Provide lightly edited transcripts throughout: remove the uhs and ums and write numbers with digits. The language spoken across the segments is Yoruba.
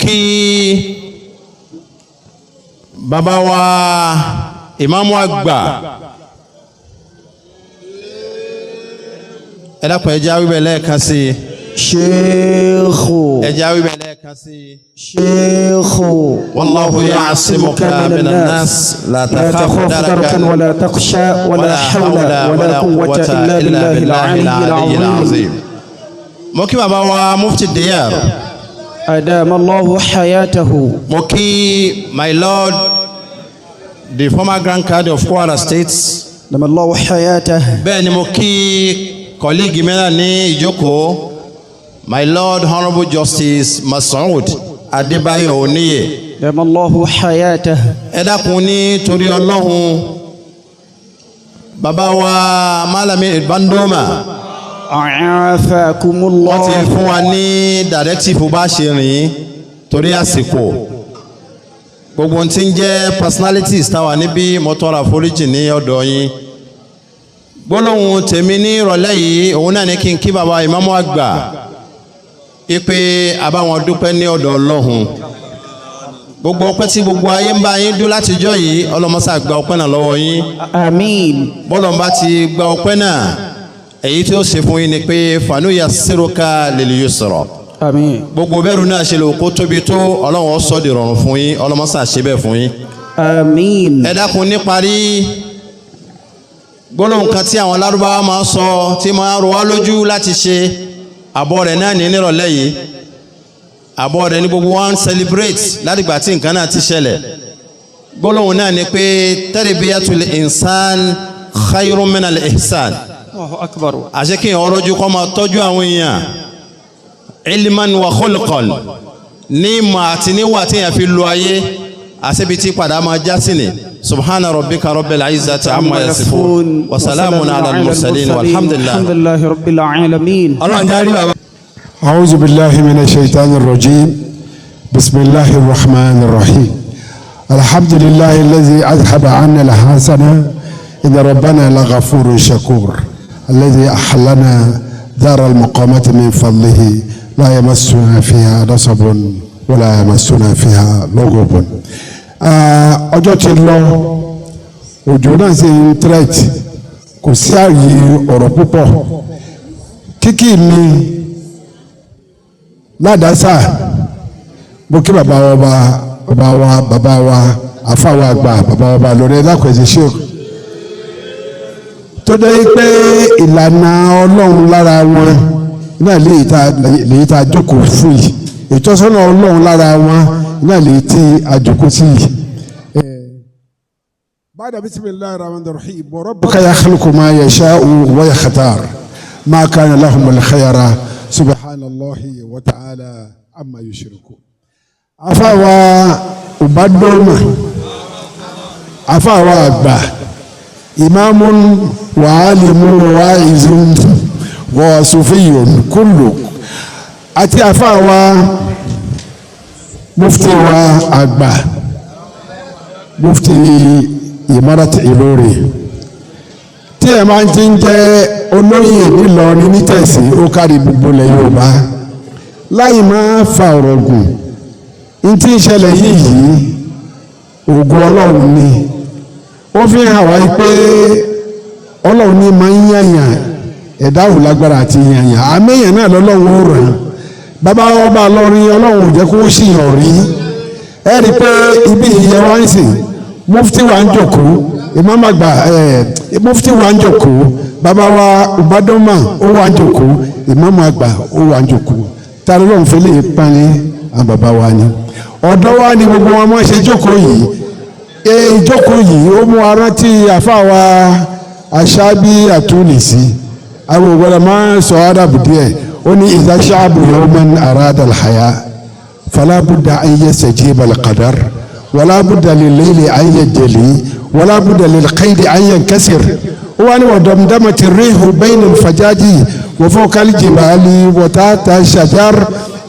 Kí bàbá wa ìmáàmù àgbà, ẹ dákun, ẹ jẹ́ á wí bẹ́ẹ̀ lẹ́ẹ̀kan sí i. Sheikhu. Ẹ jẹ́ á wí bẹ́ẹ̀ lẹ́ẹ̀kan sí i. Sheikhu. Wallahu ya'simuka minan nas la لا takhafu تخاف دركا darakan ولا تخشى ولا حول ولا قوة إلا بالله العلي العظيم. Mo kí bàbá wa Mufti Diyar. أدام الله حياته. Mo kí my lord, the former Grand Cadi of Kwara State. أدام الله حياته. Bẹ́ẹ̀ ni mo kí colleague mìíràn ní ìjókòó, my lord Honourable Justice Masoud Adébáyọ̀ Oníyè. أدام الله حياته. Ẹ dákun, ní torí Ọlọ́run, bàbá wa Malami Bandoma, عافاكم wọ́n ti الله. Fún wa ní directive bá ṣe rìn torí àsìkò. Gbogbo ohun tí ń jẹ́ personalities táwa níbí, mo tọrọ àforíjì ní ọ̀dọ̀ yín. Gbólóhùn tèmi ní ìrọ̀lẹ́ yìí, òun náà ní kí n kí bàbá ìmáàmù àgbà ipe àbáwọn dúpẹ́ ní ọ̀dọ̀ Ọlọ́hun. Gbogbo ọpẹ́ tí gbogbo ayé ń bá yín dún látijọ́ yìí, ọlọ́mọṣà gba ọpẹ́ náà lọ́wọ́ yín. آمين. Bọ́lọ̀ bá ti gba ọpẹ́ náà, èyí tí ó ṣe fún yín ni pé fanuyassiruka lil yusra. آمين. Gbogbo bẹ́ẹ̀rù náà ṣe lè kó tóbi tó, Ọlọ́run ó sọ di rọrùn fún yín. Ọlọ́mọṣà ṣe bẹ́ẹ̀ fún yín. آمين. Ẹ dákun, níparí, gbólóhùn kan tí àwọn Lárúbáwá máa ń sọ tí máa ń ro wá lójú láti ṣe àbọ̀ rẹ̀ náà ní nírọ̀lẹ́ yìí. Àbọ̀ rẹ̀ ní gbogbo wa ń celebrate látìgbà tí nǹkan náà ti ṣẹlẹ̀. Gbólóhùn náà ni pé tarbiyatul insan khayrun minal ihsan. الله أكبر. Àṣé kí èèyàn rọ́jú kọ́ máa tọ́jú àwọn èèyàn ilman wa khulqan, ní ìmọ̀ àti níwà tí èèyàn fi lo ayé, àṣebi tí padà máa já sí ni. Subhana rabbika rabbil izzati amma yasifun wa salamun ala al-mursalin walhamdulillah. الحمد لله رب العالمين. Ọlọ́run járí bàbá. أعوذ بالله من الشيطان الرجيم. بسم الله الرحمن الرحيم. الحمد لله الذي أذهب عنا الحسنة، إن ربنا لغفور شكور، الذي أحلنا دار المقامة من فضله، لا يمسنا فيها نصب ولا يمسنا فيها لغوب. Ọjọ́ ti lọ, òjò náà sì ń tírẹ̀tì, kò sí àyè ọ̀rọ̀ púpọ̀. Kíkì mi ládàásà, mo kí bàbá wa, bàbá wa, bàbá wa, àfàwà àgbà, bàbá wa lórí ẹlẹ́kọ̀ọ́sẹ̀ ṣe tó dé pé ìlànà Ọlọ́run lára wọn náà lèyí tá a jókòó fún yìí, ìtọ́sọ́nà Ọlọ́run lára wọn náà lèyí tí a jókòó sí yìí. بعد بسم الله الرحمن الرحيم، وربك يخلق ما يشاء ويختار، ما كان لهم الخيرة، سبحان الله وتعالى عما يشركون. Àfàwà Ubadoma, àfàwà àgbà, ìmáàmù wàhálìmù wàhálìmù wàsùfìyòn kúlù, àti àfàwà mufti wa àgbà, mufti Imarat Ìlọrin, tí ẹ máa ń ti ń jẹ́ olóyè nílọrin nítẹ̀sí, ó kárí gbogbo ilẹ̀ Yorùbá. Láì máa fa ọ̀rọ̀ gùn, n tí ń ṣẹlẹ̀ yìí, ògùn Ọlọ́run ni. Ó fi hàn wá pé Ọlọ́run ní máa ń yàyàn, ẹ̀dá ò lágbára àti yàyàn, àmẹ́yàn náà lọ́lọ́run ó ràn. Bàbá ọba lọ́rin, Ọlọ́run ò jẹ́ kó ṣìyàn rí. Ẹ rí i pé ibi ìyẹn wá ń sìn, mufti wa ń jòkó, imam àgbà ẹ mufti wa ń jòkó, bàbá wa Ubadoma ó wà ń jòkó, imam àgbà ó wà ń jòkó. Ta ló lóun fi lè pani àwọn bàbá wa ni ọ̀dọ́ wa ni gbogbo wọn máa ṣe jókòó yìí. Ee, ìjókòó yìí ó mú arántí àfàwà Aṣábí Àtúnìsí. Àwọn ògbọ́dọ̀ máa ń sọ Arabu díẹ̀. Ó ní idha sha'bu yawman arada al-haya fala budda an yastajiba al-qadar wala budda lil-layli an yajli wala budda lil-qaydi an yankasir. Ó wá ní wa damdamati rihu bayna al-fajaji wa fawqa al-jibali wa tahta ash-shajar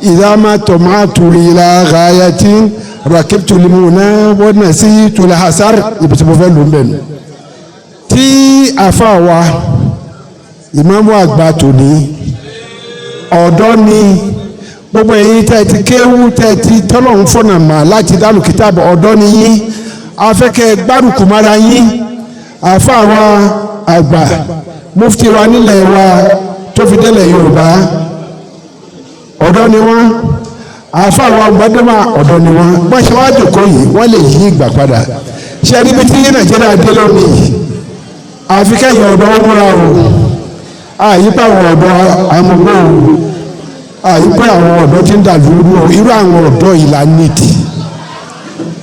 idha ma tama'tu ila ghayatin rakibtu limuna wa nasitu al-hasar. Ibi tí mo fẹ́ lò ń bẹ̀ nù. Tí àfa wa ìmáàmù àgbà tòní, ọ̀dọ́ ni. Gbogbo ẹ̀yin tẹ́ ti kéwú tẹ́ ti tọ́lọ́hún fọ̀nà mà láti dálù kìtàbù ọ̀dọ́ ni yín, afẹ́kẹ́ gbárùkù mára yín. Àfa wa àgbà mufti wa nílẹ̀ wa tó fi délẹ̀ Yorùbá ọ̀dọ́ ni wọ́n, àfa wa gbadama ọ̀dọ́ ni wọ́n. Bọ́n ṣe wá jòkó yìí wọ́n lè yí ìgbà padà. Ṣe níbi tí Nàìjíríà dé lónìí, àfi kẹ́yìn ọ̀dọ́ ó múra o. Àyípa àwọn ọ̀dọ́ amúgbó o, àyípa àwọn ọ̀dọ́ tí ń dà lóru o. Irú àwọn ọ̀dọ́ yìí la nídìí,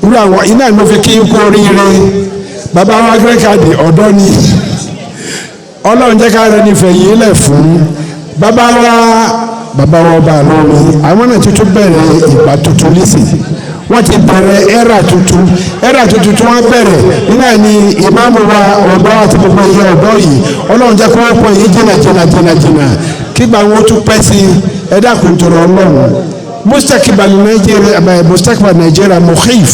irú àwọn iná ni mo fi kí n kú oríire. Bàbá wa gírẹ́kàdì ọ̀dọ́ ni, Ọlọ́run jẹ́ ká rẹ nífẹ̀ẹ́ yìí lẹ̀ fún bàbá wa. Bàbá wa ọba àlọ́rin àwọn náà tuntun bẹ̀rẹ̀ ìgbà tuntun nísìn, wọ́n ti bẹ̀rẹ̀ ẹ̀rà tuntun. Ẹ̀rà tuntun tí wọ́n bẹ̀rẹ̀ iná ni ìmáàmù wa ọ̀dọ́ àti gbogbo ìyá ọ̀dọ́ yìí. Ọlọ́run jẹ́ kó wọ́n pọ̀ yìí jìnnà jìnnà jìnnà jìnnà, kígbà wọn tún pẹ́ sí ẹ dákun tọrọ Ọlọ́run. Mustakbal Nàìjíríà, mustakbal Nàìjíríà mukhif,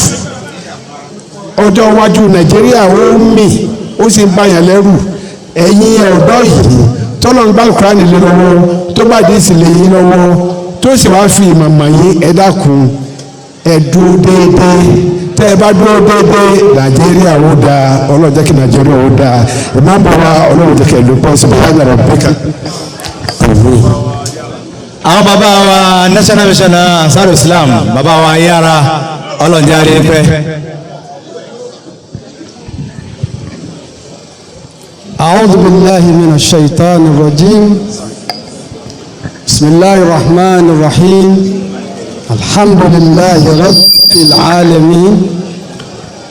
ọjọ́ iwájú Nàìjíríà ó mì, ó sì ń báyàn lẹ́rù. Ẹ̀yin ọ̀dọ́ yìí tọ́lọ́ ń gbá Kùránì lé lọ́wọ́, tó bá dé sí lè yín lọ́wọ́, tó sì wá fi ìmọ̀mọ̀ yín, ẹ dákun ẹ dúró déédéé. Tẹ́ ẹ bá dúró déédéé, Nàìjíríà ó dáa. Ọlọ́run jẹ́ kí Nàìjíríà ó dáa. Ìmáàmù wa, Ọlọ́run jẹ́ kí ẹ ló pọ̀ sí báyìí rẹ̀ bẹ́kà. Àwọn bàbá wa National Mission Ansar Islam, bàbá wa yára, Ọlọ́run jẹ́ àrí pẹ́. أعوذ بالله من الشيطان الرجيم. بسم الله الرحمن الرحيم. الحمد لله رب العالمين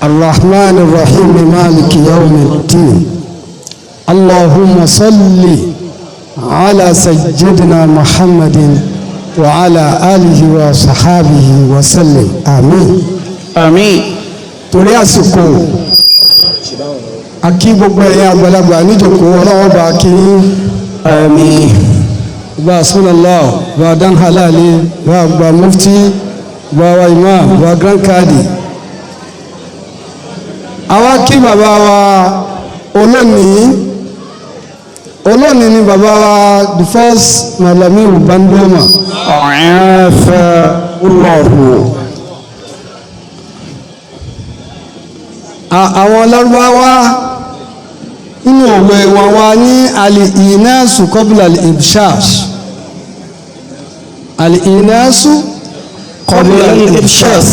الرحمن الرحيم مالك يوم الدين. اللهم صل على سيدنا محمد وعلى آله وصحابه وسلم، آمين. Àmín. Torí àsìkò, akí gbogbo ẹ̀yin àgbàlagbà níjòkó, ọlọ́wọ́ bá kí yín. Àmín. Bá sunallah, bá dan halali, bá gba mufti, bá wa imam, bá grand kadi. Àwa kí bàbá wa olónìí. Olónìí ni bàbá wa the first Malami Ubandoma. Ọ̀ẹ́fẹ́ Allahu. Àwọn Lárúbáwá nínú òwe wọn wá ní al-inasu qabla al-ibshash, al-inasu qabla al-ibshash.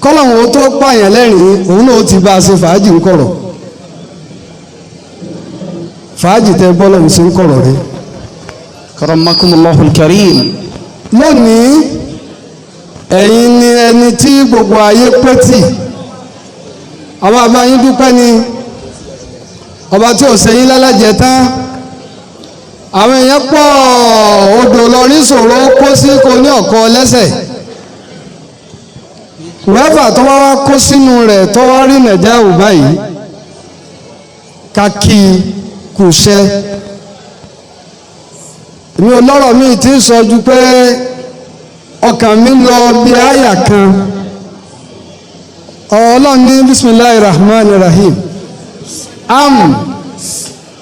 Kọ́lọ̀hún ó tó pààyàn lẹ́rìn-ín, òun náà ó ti bá a ṣe fàájì ń kọ̀rọ̀. Fàájì tẹ bọ́lọ̀hún ṣe ń kọ̀rọ̀ rẹ̀. Karamakumullahu al-karim. Lónìí ẹ̀yin ni ẹni tí gbogbo ayé pẹ́tì. Àwọn àbáyín dúpẹ́ ni ọba tí ò sẹ́yìn lálàjẹ tán. Àwọn èèyàn pọ̀, odò lọrí ṣòro kó sí kò ní ọ̀kọ́ lẹ́sẹ̀. Wẹ́fà tó wá wá kó sínú rẹ̀ tó wá rí nàìjíríà ò báyìí, kákí kù ṣẹ́. Èmi ò lọ́rọ̀ mi ti ń sọ ju pé ọkàn mi lọ bí àyà kan. Ọlọ́run ní bisimilahi rahman rahim, am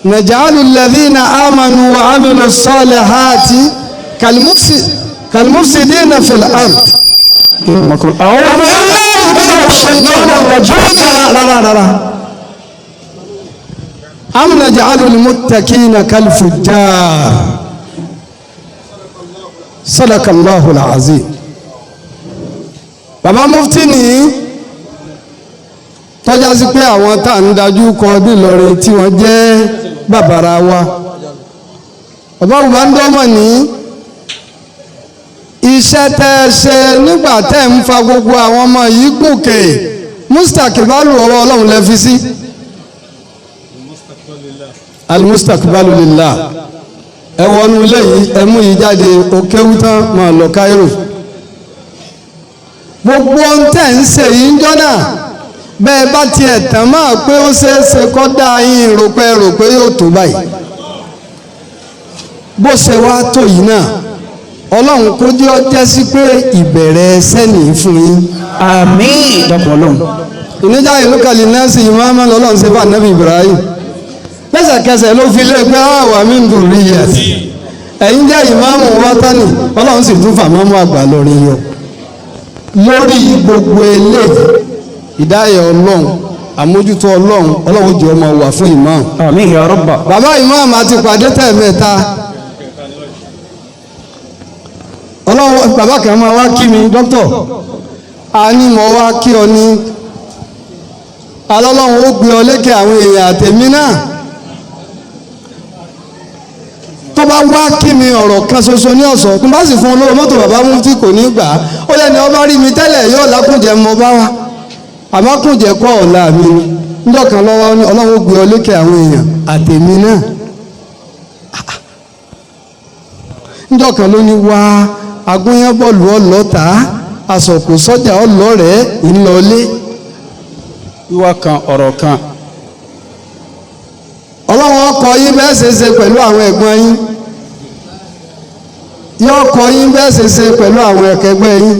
najalu alladhina amanu wa amilu salihati kalmufsidina fil ard. Rárá, am najalu almuttaqina kalfujjar. Sadakallahu alazim. Bàbá mufti ní tọ́já sí pé àwọn tá à ń dájú kọ nílọrin tí wọ́n jẹ́ bàbàrà wa, bàbá Ubandoma ní iṣẹ́ tẹ́ ẹ ṣe nígbà tẹ́ ń fa gbogbo àwọn ọmọ yìí gòkè, mustakbalu ọwọ́ Ọlọ́run lẹ fi sí. Almustakbalu lillah. Ẹ wọnú ilé yìí, ẹ mú yìí jáde, òkéwú tán máa lọ Cairo. Gbogbo ohun tẹ́ ń ṣe yìí ń jọ́nà bẹ́ẹ̀ bá tiẹ̀ tán máa pé ó ṣeé ṣe kọ́ dá yín rò pé rò pé yóò tó báyìí. Bó ṣe wá tó yìí náà, Ọlọ́run kó jẹ́ ọ jẹ́ sí pé ìbẹ̀rẹ̀ sẹ́ni fún yín. Àmín. Dákun Ọlọ́run. Ìníjà ìlú kàlí nẹ́ẹ̀sì ìmáàmá lọ́lọ́run ṣe fún ànábì Ibrahim. Lẹ́sẹ̀kẹsẹ̀ ló fi lé pé àwa mi ń dùn rí yẹn. Ẹ̀yin jẹ́ ìmáàmù wátánì, ọlọ́run sì tún fàmọ́mù àgbà lórí yọ. Lórí gbogbo eléyìí, ìdáyẹ̀ ọlọ́run, àmójútó ọlọ́run, ọlọ́run jẹ́ ọmọ wà fún ìmáàmù. Àmín ya Rabb. Bàbá ìmáàmù àti pàdé tẹ̀mẹ́ta. Ọlọ́run bàbá kan máa wá kí mi, dókítọ̀. A ní mo wá kí ọ ní. Alọ́lọ́run ó gbé ọ lékè àwọn èèyàn àtẹ̀mí náà. Tó bá wá kí mi ọ̀rọ̀ kan ṣoṣo ní ọ̀sán, tó bá sì fún olówó mọ́tò bàbá mú tí kò ní gbà á. Ó lẹ́ni ọba rí mi tẹ́lẹ̀ yóò lákùnjẹ mọ bá wá. Àbákùnjẹ kọ́ ọ̀la mi ni. Níjọ́ kan lọ́wọ́ ní ọlọ́run ó gbé ọ lékè àwọn èèyàn àtẹ̀mí náà. Níjọ́ kan ló ní wá agúnyán bọ́ọ̀lù ọlọ́ta asọ̀kò sọ́jà ọlọ́rẹ̀ẹ́ ńlọlé. Wíwá kan ọ̀rọ̀ kan. Ọlọ́run ọkọ̀ yín bẹ́ẹ̀ ṣe ṣe pẹ̀lú àwọn ẹ̀gbọ́n yín. Yóò kọ́ yín bẹ́ẹ̀ ṣe ṣe pẹ̀lú àwọn ẹ̀kẹgbẹ́ yín.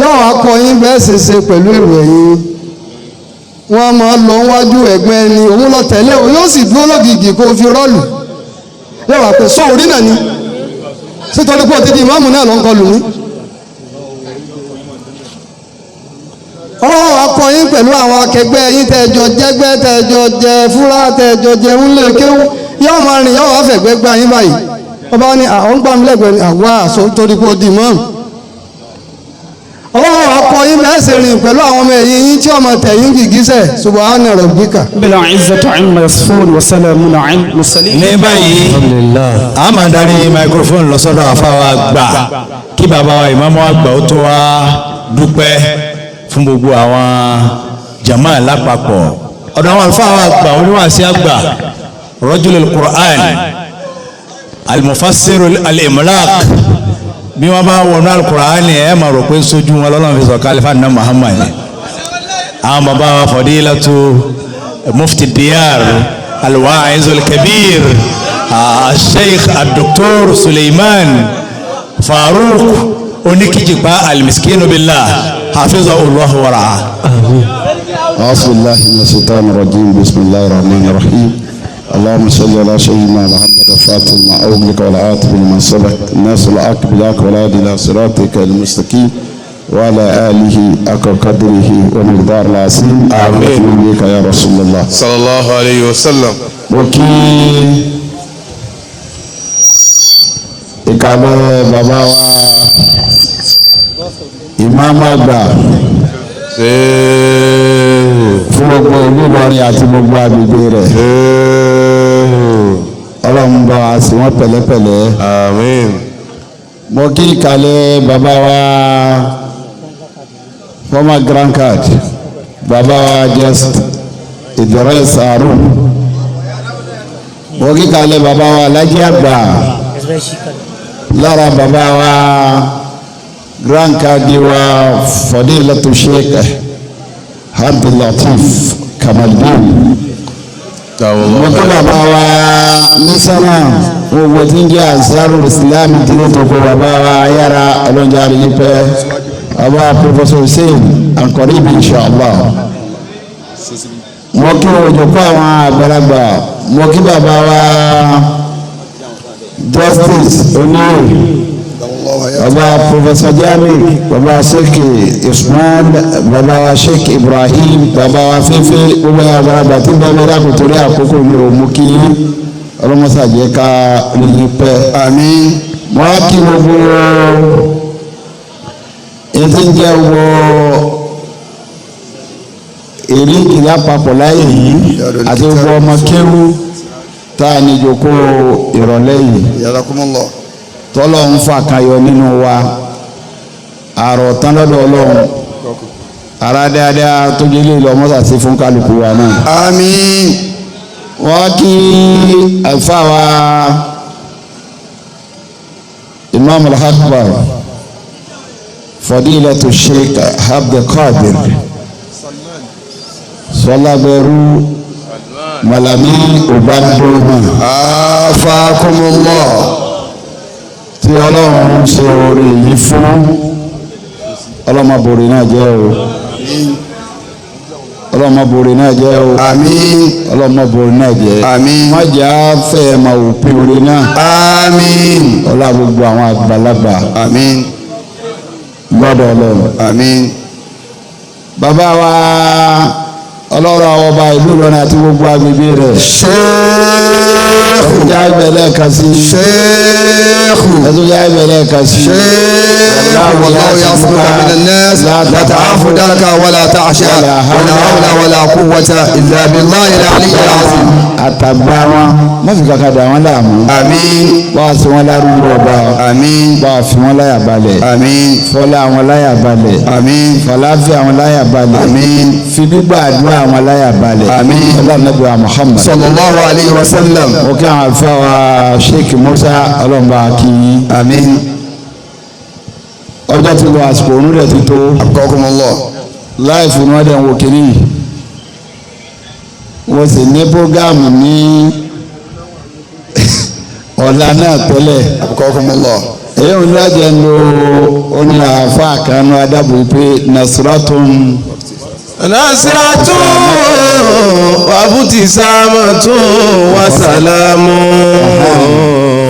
Yóò wá kọ́ yín bẹ́ẹ̀ ṣe ṣe pẹ̀lú èrò ẹ̀yìn. Wọ́n máa lọ wájú ẹ̀gbọ́n ẹni òun lọ tẹ̀lé òun yóò sì dúró lógìgì kó fi rọ́ọ̀lù. Yóò wá pé sọ orí náà ni. Sítorí pé òtítì ìmáàmù náà ló ń kọlù mí. Ọlọ́run akọ yín pẹ̀lú àwọn akẹgbẹ́ yín tẹ́jọ jẹ́gbẹ́ tẹ́jọ jẹ fúrá tẹ́jọ jẹ ńlé kéwú yóò máa rìn yóò wá fẹ̀gbẹ́ gbá yín báyìí. Ọba ní àwọn gbà mí lẹ́gbẹ̀ẹ́ ni àwa àṣọ torí pé ó di mọ́ọ̀mù. Ọlọ́run akọ yín bẹ́ẹ̀ sì rìn pẹ̀lú àwọn ọmọ ẹ̀yìn yín tí ọmọ tẹ̀yìn gìgísẹ̀ subhana rabbika. Bil izzati amma yasifun wa salamun ala al-mursalin. Ní báyìí a máa darí microphone lọ sọ́dọ̀ àfáwà àgbà kí bàbá wa ìmáàmù àgbà ó tó wá dúpẹ́ fún gbogbo àwọn jama lápapọ̀. Ọ̀dọ̀ àwọn àlùfáà àgbà oníwàásí àgbà rajulul Qur'an al-mufassir al-imlaq bí wọ́n bá wọnú al-Qur'an ẹ̀ máa rò pé sójú wọn lọ́lọ́run fi sọ kálífà ní Muhammad. Àwọn bàbá wa fadilatu mufti diyar al-wa'iz al-kabir al-sheikh al-doktor Suleiman Farouk oníkìjìpá al-miskinu billah حفظه الله ورعاه. أعوذ بالله من الشيطان الرجيم. بسم الله الرحمن الرحيم. اللهم صل على سيدنا محمد الفاتح لما أغلق والعاطف لما سبق الناس الحق بالحق والهادي إلى صراطك المستقيم وعلى آله حق قدره ومقدار العظيم. آمين. بك يا رسول الله صلى الله عليه وسلم. وكي ìkàlẹ̀ bàbá wa ìmáàmù àgbà fún gbogbo ìlú Ìlọrin àti gbogbo agbègbè rẹ̀. Ọlọ́run bá wa sí wọn pẹ̀lẹ́pẹ̀lẹ́. Àmín. Mo kí ìkàlẹ̀ bàbá wa former grand card bàbá wa just Idris Harun. Mo kí ìkàlẹ̀ bàbá wa Alhaji àgbà lára bàbá wa grand card wa Fadilatu Sheikh Abdul Latif Kamaldeen. Mo kí bàbá wa mísánà gbogbo tí ń jẹ́ Ansarul Islam dúró tó kó bàbá wa yára ọlọ́njà rí pẹ́ bàbá Professor Hussein Ankoribi inshallah. Mo kí òjòkó àwọn àgbàlagbà. Mo kí bàbá wa Justice Oníyè, bàbá Professor Jami, bàbá Sheikh Usman, bàbá Sheikh Ibrahim, bàbá Fífí, gbogbo àgbàlagbà tí bẹ́ẹ̀ bẹ́ẹ̀ dákun torí àkókò mi ò mú kí ọlọ́mọsàjẹ́ ká rí pẹ́. Àmín. Mo á kí gbogbo etí ń jẹ́ gbogbo èrè ìlà papọ̀ láyé yìí àti gbogbo ọmọ kéwú tá a ní ìjókòó ìrọ̀lẹ́ yìí. Yàrá-kúmọ̀lọ́. Tọ́lọ́ ń fà kayọ nínú wa àrò tán lọ́dọ̀ ọlọ́run ara dáadáa tó jẹ́ lè lọ mọ́sà sí fún kálukú wa náà. Àmín. Wọ́n kí àlùfáà wa Imam al-Akbar Fadilatu Sheikh Abdulkadir Sọlábẹ̀rù Malami Obadoma. Afakumullah. Tí ọlọ́run ń ṣe oore yìí fún ọlọ́mọbìnrin náà jẹ́ o. Ọlọ́mọ bòrè náà jẹ́ o. Àmín. Ọlọ́mọ bòrè náà jẹ́. Àmín. Má jẹ́ àfẹ́ máa wò pé oore náà. Àmín. Ọlá gbogbo àwọn àgbàlagbà. Àmín. Gbọ́dọ̀ Ọlọ́run. Àmín. Bàbá wa ọlọ́rọ̀ àwọn ọba ìlú Ìlọrin àti gbogbo agbègbè rẹ̀. Ṣéèkù. Ẹ̀túnjá ìbẹ̀lẹ̀ kan sí. Ṣéèkù. Ẹ̀túnjá ìbẹ̀lẹ̀ kan sí. شيخ والله يعصمك من الناس لا تعاف درك ولا تعشى ولا حول ولا قوة إلا بالله العلي العظيم. Àtàgbà wọn má fi kàkà dà wọn láàmú. آمين. Bá a fi wọn lárúgbó ọba. آمين. Bá a fi wọn láyà balẹ̀. آمين. Fọlá wọn láyà balẹ̀. آمين. Fọláfíà wọn láyà balẹ̀. آمين. Fi gbígbà àdúrà wọn láyà balẹ̀. Àmín. Ọlọ́run Nábì wa Muhammad. صلى الله عليه وسلم. Mo kí àwọn àlùfáà wa Sheikh Musa ọlọ́mọba kí yín. آمين. Ọjọ́ ti lọ àsìkò òun rẹ̀ ti tó. أبقاكم الله. Láìfù ni wọ́n dẹ̀ ń wo kínní yìí. Wọ́n sì ní prógáàmù ní ọ̀la náà tẹ́lẹ̀. أبقاكم الله. Èyí ò ní lájẹ̀ ń lo oní àáfàá kanú adábò pé Nasratun Nasiratu wabutisamatu wasalamu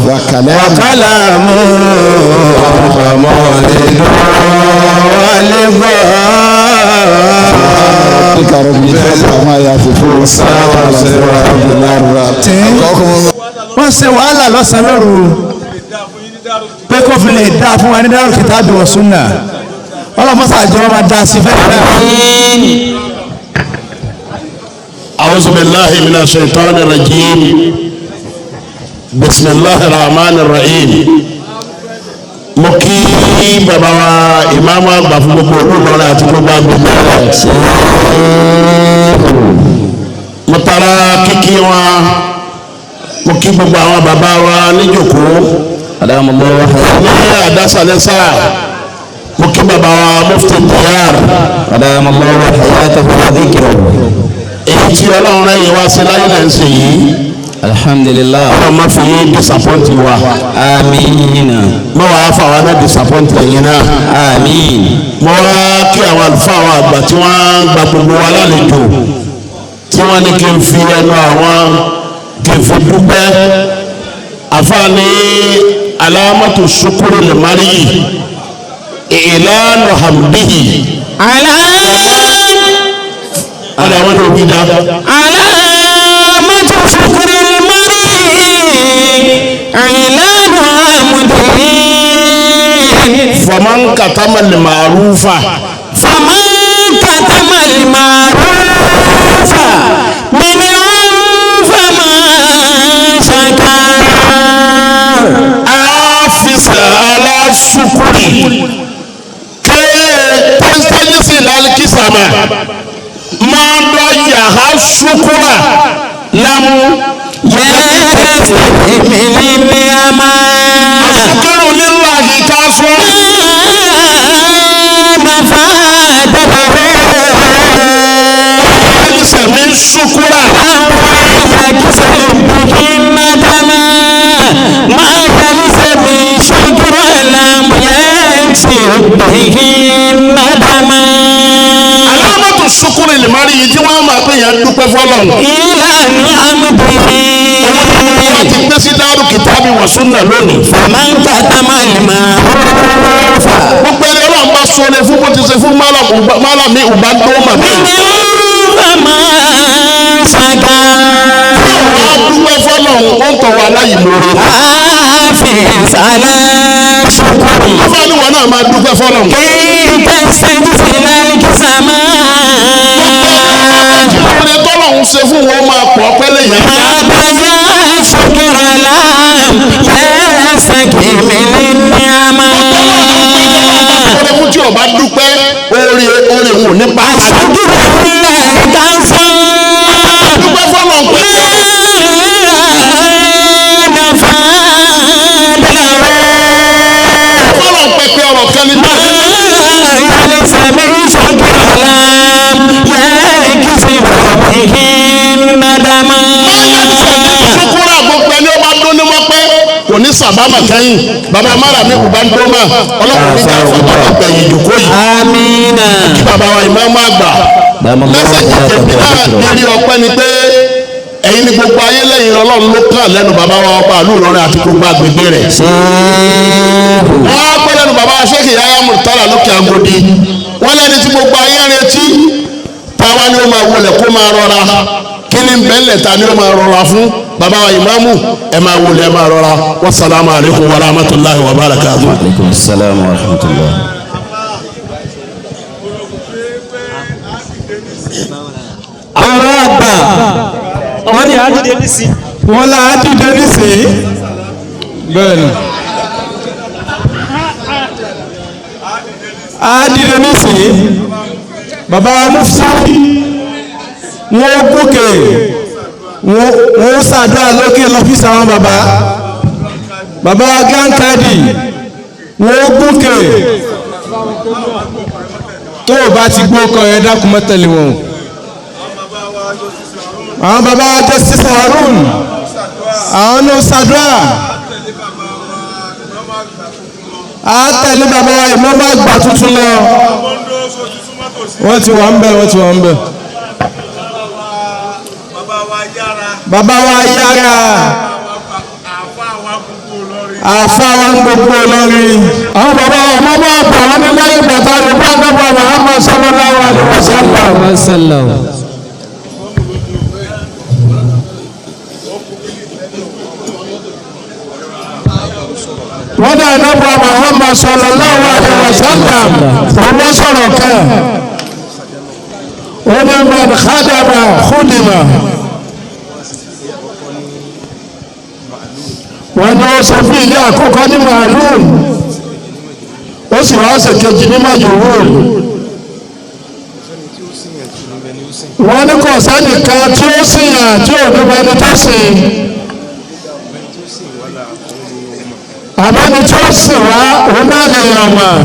wa kalamu wakalamu mọ̀lẹ́dọ̀ wàlẹ́bọ̀. rabbika rabbil izzati amma yasifun. أبقاكم الله. Wọ́n ṣe wàhálà lọ́sàn-án lóru pé kó fi lè dá fún wa ní Darul Kitabi wa Sunnah. Ọlọ́mọ́sá àjọ wọn máa dá sí fẹ́ẹ́ náà. أعوذ بالله من الشيطان الرجيم بسم الله الرحمن الرحيم. Mo kí bàbá wa ìmáàmù àgbà fún gbogbo olùlọrin àti gbogbo agbègbè rẹ̀. Mo tara kíkí wọn, mo kí gbogbo àwọn bàbá wa níjòkó ní àdásálẹ́sà. Mo kí bàbá wa Mufti Tayar. Èyí tí Ọlọ́run rẹ̀ yìí wá sí láyé náà ń ṣe yìí. Alhamdulillah. Ọlọ́run má fi yín disappoint wa. Àmín. Má wàá fà wá náà disappoint ẹ̀yin náà. Àmín. Mo wá kí àwọn àlùfáà àwọn àgbà tí wọ́n gba gbogbo wa lálejò, tí wọ́n ní kí n fi ẹnu àwọn kí n fi dúpẹ́. Àfààní alámọ̀tò sukuru lè mari ìlànà hamdihi. Ọ̀dà àwọn tó bí dá. علامة شكر المرء إعلان حمده. Faman katama lè ma'rufa. فمن كتم المعروف منهم فما شكر. Afisa ala sukuri. Tẹ́sítẹ́lísì lálùkísàmà. Máa dọ̀ yàrá sukura lámú. يستحي من النعمة. Asukuru lillahi ká sọ. Tẹ́sítẹ́lísì mi sukura. Alámọ̀tò sukuri lè má rí yìí tí wọ́n máa pè yẹn dúpẹ́ fọlọ́run. Wọ́n ti gbé sí Dárù Kìtàbí wa Sunnah lónìí. Gbogbo ẹni Ọlọ́run bá sọ̀rọ̀ fún bó ti ṣe fún Málàmí Ubandoma bẹ́ẹ̀. Wọ́n dúpẹ́ fọlọ́run ó ń tọrọ aláìmoore. Afáàní wọn náà máa dúpẹ́ fọlọ́run. Oore tọ́lọ́run ṣe fún wọn máa pọ̀ pẹ́lẹ́ yẹn. Oore fún tí o bá dúpẹ́ oore oore wò nípa. Dúpẹ́ fọlọ́run pé fọlọ́run pẹpẹ ọ̀rọ̀ kan ní báyìí. Sukura gbogbo ẹni ó bá dún ní mọ́ pé kò ní sàbámà kẹ́yìn. Bàbá Málàmí Ubandoma ọlọ́run ní ká fàbámà gbẹ̀yìn ìjòkó yìí. Amina. Kí bàbá wa ìmáàmù àgbà Mẹ́sẹ̀jì tèmi náà lórí ọpẹ́ ni pé ẹ̀yin ni gbogbo ayé lẹ́yìn Ọlọ́run ló kàn lẹ́nu bàbá wa ọba àlú Ìlọrin àti gbogbo agbègbè rẹ̀. Wọ́n á pẹ́ lẹ́nu bàbá wa Sheikh Yahya Murtala lókè Agodi. Wọ́n lẹ́ni tí gbogbo ayé ń retí táwa ni ó máa wọlé kó máa rọra kí ni bẹ́ẹ̀lẹ̀ ta ni ó máa rọra fún bàbá wa ìmáàmù ẹ máa wọlé ẹ máa rọra. Wasalaamu alaykum wa rahmatulahi wa barakatuh. Aleykum salaam wa rahmatulah. Àwọn àgbà Wọ́n ní àdìdé nísìn. wọ́n là á dìde nísìnyí. Bẹ́ẹ̀ni. Á dìde nísìnyí. Bàbá wa mufti wọ́n gòkè wọ́n ṣàdúrà lókè lọ́fíìsì àwọn bàbá. Bàbá wa Grand Kadi wọ́n gòkè. Tó o bá ti gbó kọ ẹ dákun mọ́ tẹ̀lé wọn. Àwọn bàbá wa Justice Harun àwọn ló ṣàdúrà. A tẹ̀lé bàbá wa ìmọ̀ọ́mọ́ àgbà tuntun lọ. Wọ́n ti wà ń bẹ̀, wọ́n ti wà ń bẹ̀. Bàbá wa yára. Àfa wa ń gbogbo Ìlọrin. Àwọn bàbá wa ọmọ bá bà wọ́n ní lẹ́yìn bàtà rẹ̀ bá dábàá Muhammad sallallahu alaihi wasallam. Wọ́n dà dábàá Muhammad sallallahu alaihi wasallam. Òun sọ̀rọ̀ kan. Ó ní man khadama khudima. Wọ́n ní ó sọ fún ilé àkọ́kọ́ ní màálùú, ó sì wá ṣe kejì ní màjòwòrò. Wọ́n ní kò sẹ́nìkan tí ó sì yàn tí ò ní mẹni tó sìn. Àmọ́ ẹni tí ó sì wá òun náà lè yàn mọ̀.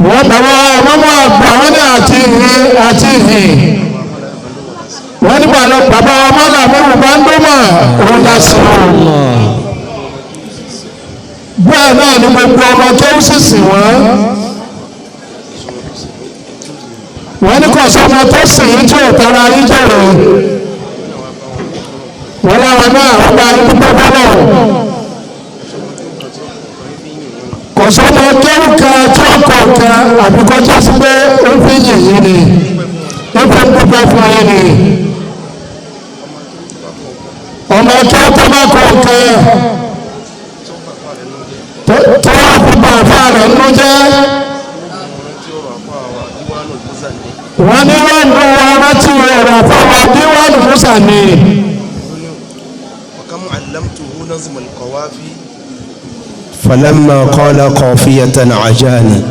Wọ́n bàbá ọmọ àgbà wọ́n ní àti ìhìn àti ìhìn. Wọ́n ní bàbá bàbá ọmọ làwọn bá ń dúnmọ̀ òun dá sí i. Bẹ́ẹ̀ náà ni gbogbo ọmọ tó ń sísìn wọ́n. Wọ́n ní kò sọ́mọ tó sìn yín tí ò tara yín jèrè. Wọ́n láwọn náà wọ́n bá yín dúpẹ́ bọ́lọ̀. Kò sọ́mọ tó ń kan tí ó kọ̀ kan àbí kọjá sí pé ó fi yìn yín ni. Ó fi dúpẹ́ fún yín ni. Ọmọ tó tó bá kọ̀ kan tó wà fún bàbá rẹ̀ ló jẹ́. Wọ́n ní wọ́n mú wa rántí ọ̀rọ̀ fáwọn adéwọ́n Musa ni. Falamma qala qafiyatan ajani.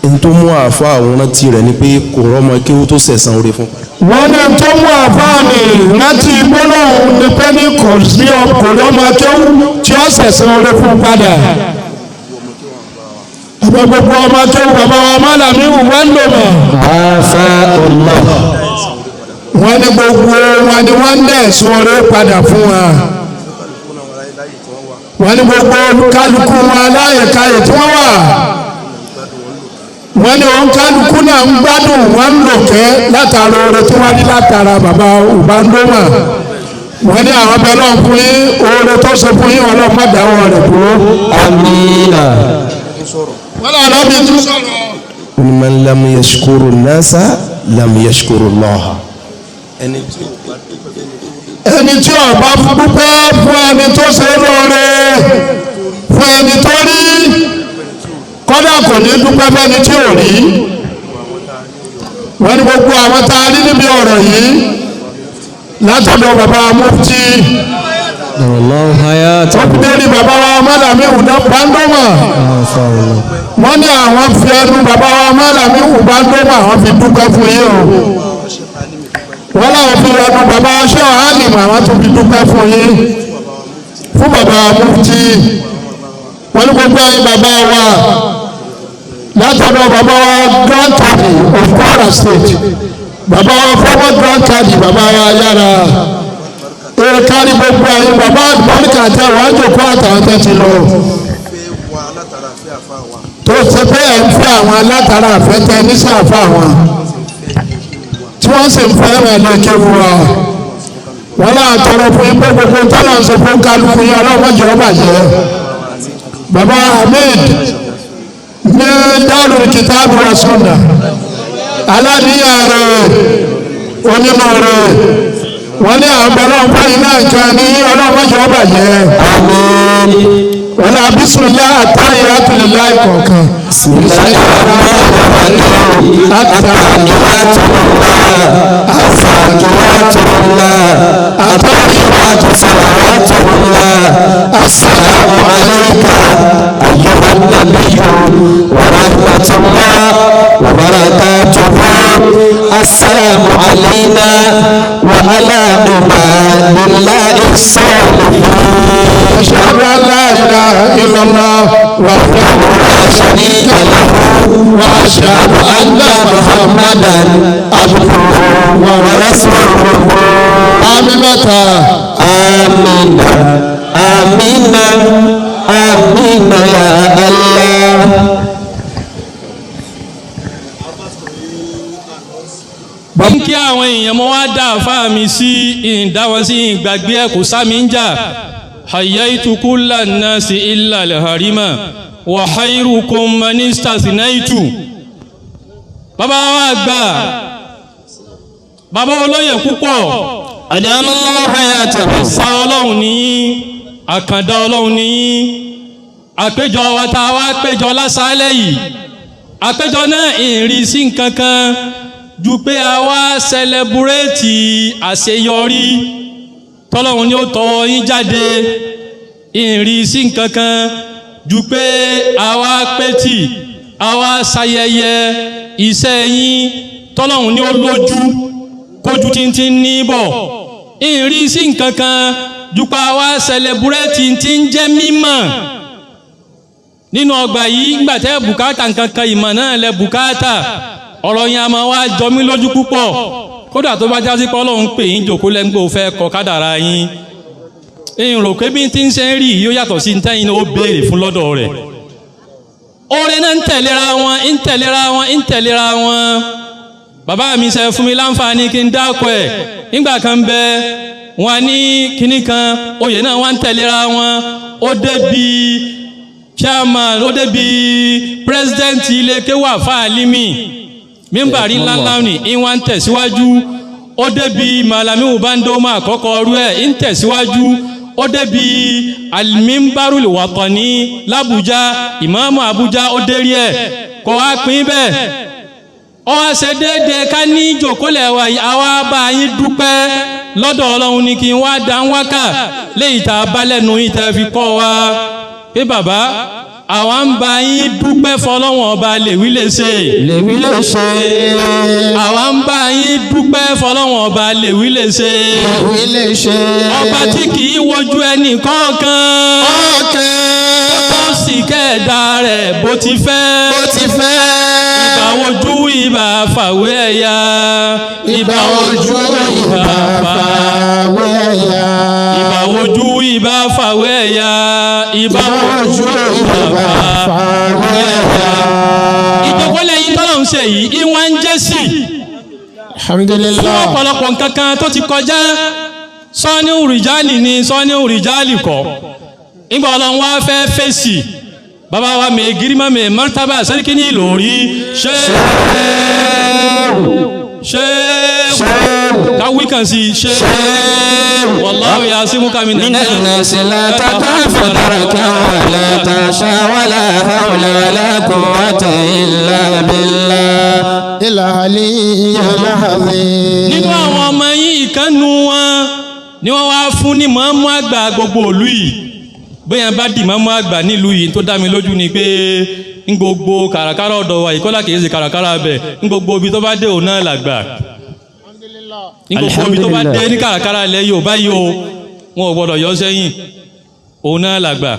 N tó mú àfa àwọn rántí rẹ̀ ni pé kò rọ́mọ kéwú tó sẹ̀san oore fún. Wọ́n ní tó mú àfáàní rántí gbólóhùn ní pé ní kò sí ọkùnrin ọmọ kéwú tí ó sẹ̀san oore fún padà. Àbẹ̀ gbogbo ọmọ kéwú bàbá wa Málàmí wọ́n ń lò mọ̀. Afa Allah. Wọ́n ní gbogbo wọn ni wọ́n ń dẹ̀ sun oore padà fún wa. Wọ́n ní gbogbo kálukú wọn láyèkáyè tí wọ́n wà. Wọ́n ní òun kálukú náà ń gbádùn wọ́n ń lòkẹ́ látara oore tí wọ́n ní látara bàbá Ubandoma. Wọ́n ní àwọn bẹ́ẹ̀ lọ́n fún yín oore tó ṣe fún yín ọlọ́mọ dáwọ́ rẹ̀ dúró. Amina. Wọ́n lọ lọ́bi tún sọ̀rọ̀. Man lam yashkuru nasa lam yashkuru Allah. Ẹni tí ó bá dúpẹ́ fún ẹni tó ṣe lóore fún ẹni tó rí kọ́dà kò ní dúpẹ́ fẹ́ni tí ò rí. Wọ́n ní gbogbo àwọn tá a rí níbi ọ̀rọ̀ yìí látọ̀dọ̀ bàbá mufti tó fi dé ní bàbá wa Málàmí Ubandoma. Wọ́n ní àwọn fi ẹnu bàbá wa Málàmí Ubandoma àwọn fi dúpẹ́ fún yín o. Wọ́n láwọn fi ẹnu bàbá wa Sheikh Alim àwọn tó fi dúpẹ́ fún yín fún bàbá mufti. Wọ́n ní gbogbo ẹ̀yin bàbá wa látọ̀dọ̀ bàbá wa Grand Kadi of Kwara State, bàbá wa former Grand Kadi bàbá wa yára èrè kárí gbogbo ẹ̀yin bàbá àgbọ̀nìkà tẹ wàá jòkó àtàwọn tẹ ti lọ. Tó ṣe pé ẹ̀ ń fẹ́ àwọn alátara àfẹ́tẹ́ níṣàfà wọn tí wọ́n sì ń fẹ́ràn ẹ̀ lókè fún wa. Wọ́n náà tọrọ fún yín pé gbogbo tọ́lá ń sọ fún kálukú yín ọlọ́mọdé ọbàjẹ́. Bàbá Ahmed ní Darul Kitab wa Sunnah, aládìyà rẹ̀, onímọ̀ rẹ̀, wọ́n ní àwọn ọlọ́run fún iná nǹkan ní ọlọ́mọdé ọbàjẹ́. Wọ́n ní abísùnlá àtàyè àtúnilá ìkọ̀ọ̀kan. السلام عليك أيها النبي ورحمة الله وبركاته السلام علينا وعلى عباد الله الصالحين أشهد أن لا إله إلا الله وحده لا شريك له وأشهد أن محمدا عبده ورسوله. Àmín mẹ́ta. آمين آمين آمين يا الله. Ń kí àwọn èèyàn mọ́ wá dá àfáà mi sí ìdáwọn sí ìgbàgbé ẹ̀ kò sá mi ń jà hayyaitu kulla nnasi illa al-harima wa khairukum man istathnaitu. Bàbá wa gbà bàbá olóyè púpọ̀ sá ọlọ́run ní àkàndá ọlọ́run ní àpéjọ wa tá a wá péjọ lásàálẹ̀ yìí, àpéjọ náà ìrìn sí nǹkan kan ju pé a wá sẹlẹbúrẹ́tì àṣeyọrí tọ́lọ́run ni ó tọwọ́ yín jáde, ìrìn sí nǹkan kan ju pé a wá pétì a wá ṣayẹyẹ iṣẹ́ yín tọ́lọ́run ni ó lójú kójú títí ní bọ̀, ìrìn sí nǹkan kan ju pé a wá sẹlẹbúrẹ́tì tí ń jẹ́ mímọ̀ nínú ọgbà yìí. Ńgbàtẹ́ bùkátà nǹkan kan ìmọ̀ náà lẹ bùkátà, ọ̀rọ̀ yẹn a máa wá jọ mí lójú púpọ̀, kódà tó bá jásí pé Ọlọ́run pè yín jòkó lẹ́ngbò fẹ́ kọ kádàrá yín, ìrìn rò pé bí n ti ń ṣe ń rí yóò yàtọ̀ sí ntẹ́yìn ó béèrè fún lọ́dọ̀ rẹ̀. Oore náà ń tẹ̀léra wọn, ń tẹ̀léra wọn, ń tẹ̀léra wọn. Bàbá mi ṣe fún mi láǹfààní kí n dákọ̀ ẹ̀ nígbà kan bẹ wọn ní kinní kan, oyè náà wọ́n ń tẹ̀léra wọn, ó débi chairman, ó débi president ilé kéwà fáàlímì mímbàrí ńláńlá ní ìwọ̀n ń tẹ̀síwájú, ó débi malami ubandoma àkọ́kọ́ ọrú ẹ̀ ń tẹ̀síwájú, ó débi alimimbarul watani làbújá, ìmáàmù àbújá ó dérí ẹ̀ kò wá pín bẹ́ẹ̀. Ó wá ṣe déédéé ká ní ìjòkólẹ̀ wa yìí, àwa bá yín dúpẹ́ lọ́dọ̀ Ọlọ́run ní kí n wá dá ń wákà léyìí tá a bá lẹ́nu yìí tẹ́ fi kọ́ wa pé bàbá àwa ń bá yín dúpẹ́ fọlọ́wọ́n ọba lèwí lè ṣe. Lèwí lè ṣe. Àwa ń bá yín dúpẹ́ fọlọ́wọ́n ọba lèwí lè ṣe. Lèwí lè ṣe. Ọba tí kì í wojú ẹnì kọ̀ọ̀kan. Ọ̀kan. Tó sì kẹ́ẹ̀dá rẹ̀ bó ti fẹ́. Bó ti fẹ́. Ìbà wojú ìbà fàwé ẹ̀yà. Ìbà wojú ìbà fàwé ẹ̀yà. Ìbà wojú ìbà fàwé ẹ̀yà. Ìbà wojú ìbà fàwé ẹ̀yà. Ìjọkọ́lẹ̀ yìí tọ́lọ̀ ń ṣe yìí, ìwọ̀n ń jẹ́ sí. Alhamdulillah. Fún ọ̀pọ̀lọpọ̀ nǹkan kan tó ti kọjá, sọ́ní òrìjálì ni sọ́ní òrìjálì kọ́. Ìgbà Ọlọ́run wá fẹ́ fèsì. Bàbá wa mi girima mi martaba sẹ́ríkì ní Ìlọrí. Ṣé ṣé káwí kan sí ṣé wallahu yasimuka minan الناس لا تخاف دركا ولا تخشى ولا حول ولا قوة إلا بالله العلي العظيم. Nínú àwọn ọmọ yín ìkànnù wọn ni wọ́n wá fún ní mọ́mú àgbà gbogbo ìlú yìí. Bóyá bá di mọ́mú àgbà nílùú yìí, tó dá mi lójú ni pé ń gbogbo kàràkàrà ọ̀dọ̀ wa ìkọ́lá kìí ṣe kàràkàrà bẹ̀, ń gbogbo ibi tó bá dé òun náà làgbà. Ń gbogbo ibi tó bá dé ní kàràkàrà ilẹ̀ Yorùbá yìí o, wọn ò gbọdọ̀ yọ sẹ́yìn, òun náà làgbà.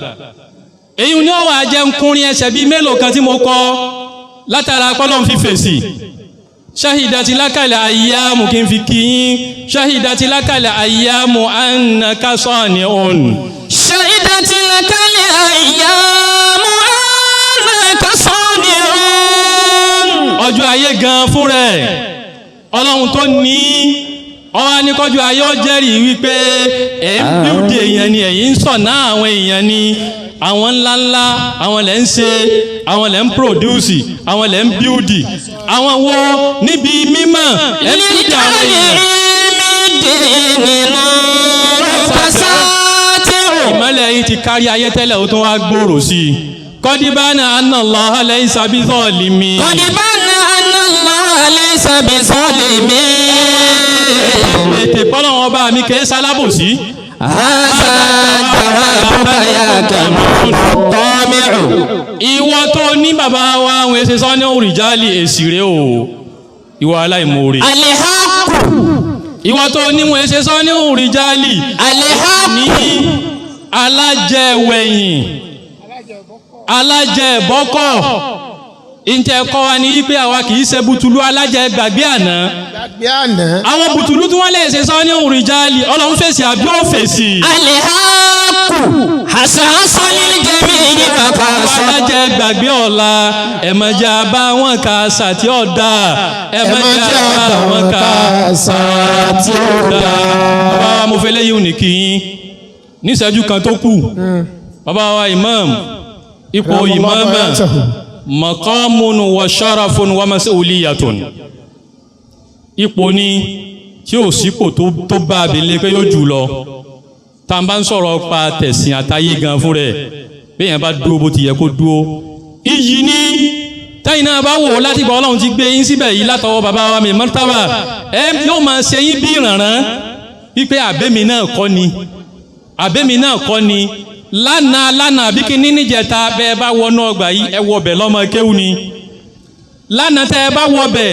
Èyí ni ó wà jẹ́ ń kúnrin ẹsẹ̀ bíi mélòó kan tí mo kọ látara pọ́lọ́n fi fèsì. Ṣáhìdàtì lákàlẹ̀ àyàmù kí n fi kí yín. Ṣáhìdàtì lákàlẹ̀ àyàmù annaka sọ́ọ̀nì òun. شهدت لك الأيام أنك صانع. gan fún rẹ̀ ọlọ́run tó ní ọwọ́ ní kọjú ayé ó jẹ́rìí wípé ẹ̀ ń bíúdì èèyàn ni ẹ̀yin ń sọ̀nà àwọn èèyàn ni àwọn ńláńlá àwọn lẹ́ ń ṣe àwọn lẹ́ ń pòdúsì àwọn lẹ́ ń bíúdì àwọn wo níbi mímọ̀ ẹ̀ ń bíúdì àwọn èèyàn. Ìmọ̀lẹ̀ yìí ti kárí ayé tẹ́lẹ̀ ó tún wá gbòòrò sí i. Kọ́díbánà anna Allaha laysa bizalimi. Kọ́díbánà anna Allaha laysa bizalimi. Ètè pọ́lọ́wọ́n ọba mi kìí ṣalábòsí. Hasa jawabuka ya tọ́mìrù. Ìwọ tó ní bàbá wa àwọn èsì sọ́ni òrìjálì èsì rẹ̀ o. Ìwọ aláìmoore. Alihaku. Ìwọ tó ní wọn èsì sọ́ni òrìjálì. Alihaku. Ní alájẹwẹ̀yìn alájẹbọ́kọ̀ ǹjẹ́ kọ́ wa ní wípé àwa kì í ṣe bùtùlù alájẹgbàgbé àná àwọn bùtùlù tí wọ́n lè ṣe sọ ní òrìjálì ọlọ́run fèsì àbí ó fèsì. Alihaku. Hasasani jẹ́mi bàbá sọ. Alájẹgbàgbé ọ̀la ẹ̀mọ̀jà bá wọn kà sàtì ọ̀dà ẹ̀mọ̀jà bá wọn kà sàtì ọ̀dà. Bàbá wa mo fẹ́ lẹ́yìn òní kì í níṣẹ́jú kan tó kù bàbá wa imam ipò ìmáàmà maqamun wa sharafun wa mas'uliyatun ipò ni tí ò sípò tó bá abilé pé yóò jù lọ tá a bá ń sọ̀rọ̀ pa tẹ̀sìn àtayé gan fún rẹ̀ béèyàn bá dúró bó ti yẹ kó dúró iyì ni tẹ́yìn náà bá wò ó láti gbọ́ ọlọ́run ti gbé yín síbẹ̀ yìí látọwọ́ bàbá wa mi martaba ẹ yóò máa ṣe yín bí ìrànràn wípé àbẹ́mi náà kọ́ ni àbẹ́mi náà kọ́ ni lánàá lánàá àbí kí ní níjẹta bẹ́ẹ̀ bá wọnú ọgbà yìí ẹ wọbẹ̀ lọ́mọ kéwù ni lánàá tẹ́ ẹ bá wọbẹ̀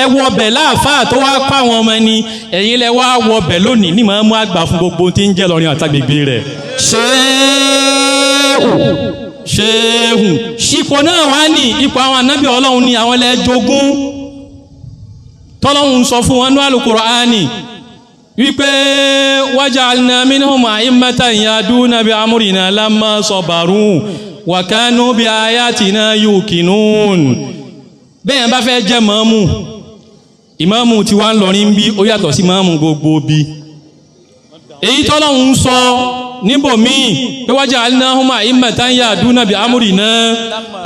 ẹ wọbẹ̀ láàfáà tó wá kọ́ àwọn ọmọ ni ẹ̀yin lẹ wá wọbẹ̀ lónìí ní màá mú àgbà fún gbogbo tí ń jẹ́ lọ́rin àtàgbègbè rẹ̀. Ṣéhù. Ṣéhù ipò náà wá ní ipò àwọn ànábì ọlọ́run ní àwọn lẹ́ jogún tọ́lọ́run sọ fún wọn ní Al-Qur'ani wípé waja'alna minhum a'immatan yahduna bi amrina lamma sabaru wa kanu bi ayatina yuqinun. Bẹ́ẹ̀ bá fẹ́ jẹ́ mọ́mù ìmọ̀mù tí wàá ń lọrin bí ó yàtọ̀ sí mọ́mù gbogbo bí. Èyí tọ́lọ́hún ń sọ níbòmíì pé waja'alnahum a'immatan yahduna bi amrina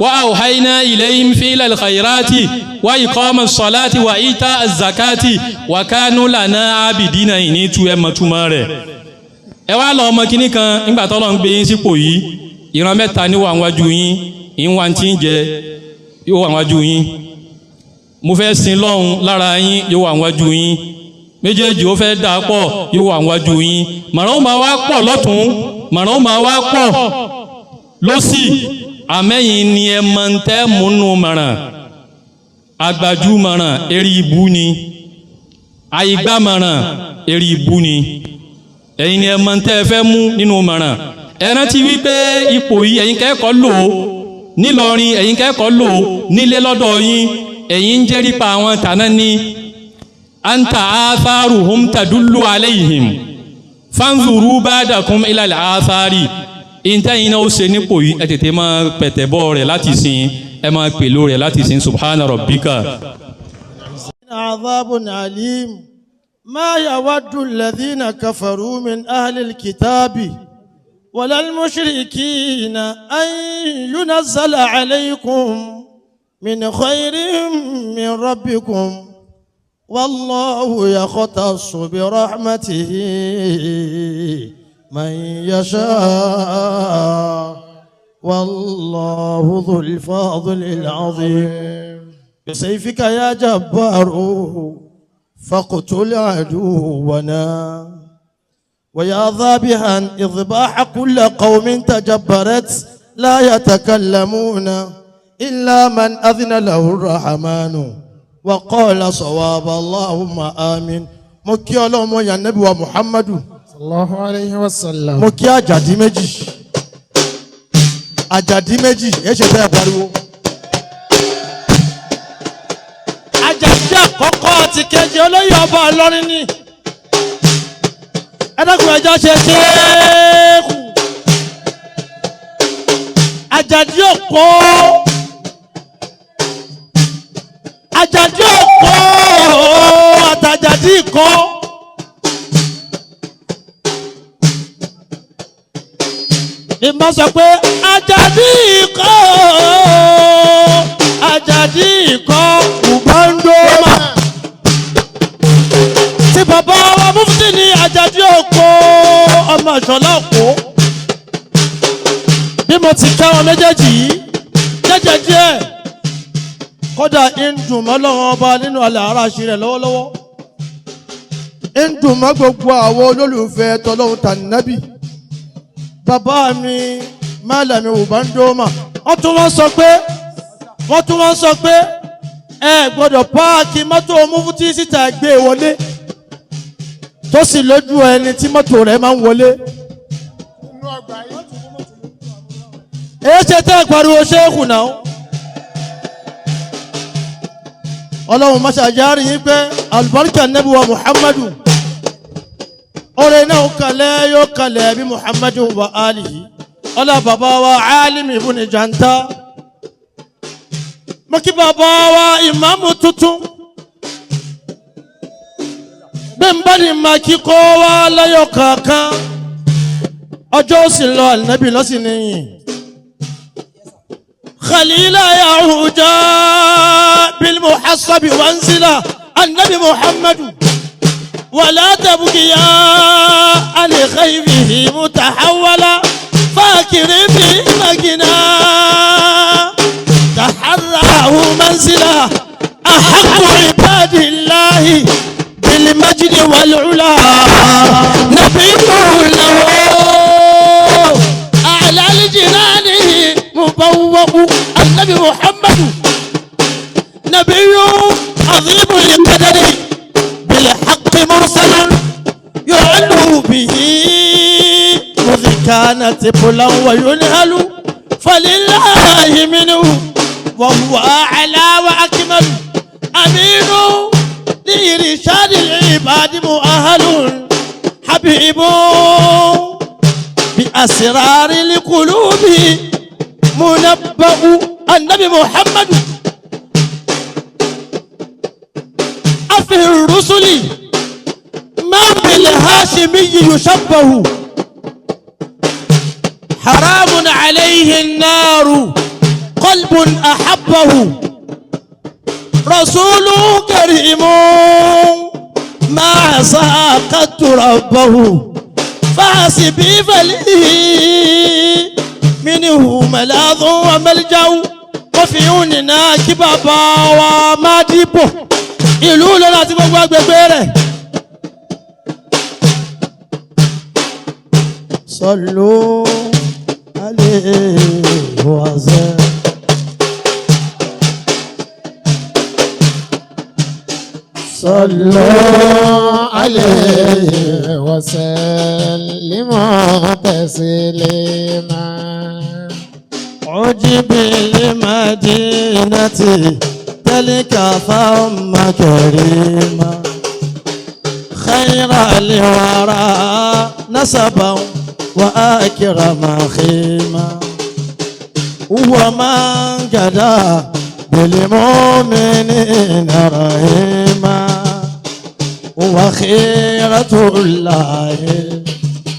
wa awhayna ilayhim fi'lal khayrati wa iqamas salati wa ita'az zakati wa kanu lana abidina ìní tú ẹ mọ̀túmọ̀ rẹ̀. Ẹ wá lọ ọmọ kínní kan nígbà tọ́lọ́ ń gbé yín sípò yìí ìran mẹ́ta ní wà wájú yín ìwà tí ń jẹ yóò wà wájú yín mo fẹ́ sin lọ́hun lára yín yóò wà wájú yín méjèèjì ó fẹ́ dà pọ̀ yóò wà wájú yín màrán ó máa wá pọ̀ lọ́tún màrán ó máa wá pọ̀ lọ́sì àmẹ́yìn ni ẹ mọ̀ ń tẹ́ múnú màrán àgbàjú màrán eré ibú ni àìgbá màrán eré ibú ni ẹ̀yin ni ẹ mọ̀ ń tẹ́ ẹ fẹ́ mú nínú màrán ẹ rántí wípé ipò yìí ẹ̀yin kẹ́kọ̀ọ́ lò ó nílọrin ẹ̀yin kẹ́kọ̀ọ́ lò ó nílé lọ́dọ̀ yín ẹ̀yin ń jẹ́rí pa àwọn tàná ní anta atharuhum tadullu alayhim fanzuru ba'dakum ila al-athari ìntẹ́yìn náà ó ṣe nípò yìí ẹ tètè máa pẹ̀tẹ̀ bọ́ rẹ̀ láti sin ẹ máa pèlò rẹ̀ láti sin subhana rabbika. عذاب عليم ما يود الذين كفروا من أهل الكتاب ولا المشركين أن ينزل عليكم من خير من ربكم والله يختص برحمته من يشاء والله ذو الفضل العظيم بسيفك يا جبار فاقتل عدونا ويا ذابحا إذباح كل قوم تجبرت لا يتكلمون إلا من أذن له الرحمن وقال صواب اللهم آمين. Mo kí Ọlọ́run mo yàn Nábì wa Muhammadu sallallahu alayhi wa sallam. Mo kí àjàdí méjì àjàdí méjì ẹ ṣe tẹ́ ẹ pariwo. Àjàdí àkọ́kọ́ àti kejì olóyè ọba Ìlọrin ni ẹ̀dàkùn ẹja ṣe ṣéèkù àjàdí òkó Àjàdí òkò àtàjàdí ìkọ́. Ní bá sọ pé Àjàdí ìkọ́ Àjàdí ìkọ́ Ubandoma. Tí bàbá wa mufti ní Àjàdí òkò ọmọ ìṣọ̀lá òkò. Bí mo ti ká wọn méjèèjì yìí jẹ́jẹ́ díẹ̀ kódà ń dùn mọ́ lọ́wọ́ ọba nínú alẹ́ ara ṣe rẹ̀ lọ́wọ́lọ́wọ́ ń dùn mọ́ gbogbo àwọn olólùfẹ́ tọlọ́hun tànábì bàbá mi Málàmí Ubandoma wọ́n tún wọ́n sọ pé wọ́n tún wọ́n sọ pé ẹ gbọ́dọ̀ páàkì mọ́tò mufti síta gbé wọlé tó sì lójú ẹni tí mọ́tò rẹ̀ máa ń wọlé. Èyí ṣe tẹ́ ẹ pariwo ṣéèkù náà. Ọlọ́run mọ́ṣáájárì yín pé alùbáríkà nẹ́bí wa Muhammadu oore náà kalẹ̀ yóò kalẹ̀ bí Muhammadu wa alihi ọlá bàbá wa alimi ibn janta mo kí bàbá wa ìmáàmù tuntun bí n bá ní ma kíkọ́ wa lẹ́yọ̀ kankan ọjọ́ sì lọ ànábì lọ́sìn nìyí. خليلا يعوجا بالمحصب وانزلا النبي محمد ولا تبكيا عن خيبه متحولا فاكر بمكنا تحراه منزلا أحق عباد الله بالمجد والعلا نبي له أعلى الجنان مبوأ النبي محمد نبي عظيم القدر بالحق مرسل يعلو به مذ كان طفلا وينهل فلله منه وهو أعلى وأكمل أمين لإرشاد العباد مؤهل حبيب بأسرار القلوب منبأ النبي محمد أفي الرسل من بالهاشمي يشبه حرام عليه النار قلب أحبه رسول كريم ما ساقت ربه فحسبي فليه منه ملاذ وملجأ وفي عيوننا kí bàbá wa má dìbò ìlú lọ́la àti gbogbo agbègbè rẹ̀. صلوا عليه وسلم. صلوا عليه وسلموا تسليما. عجب لمدينة تلك ثم كريما خير الورى نسبا وأكرم خيما ومن جدا بالمؤمنين رحيما وخيرة الله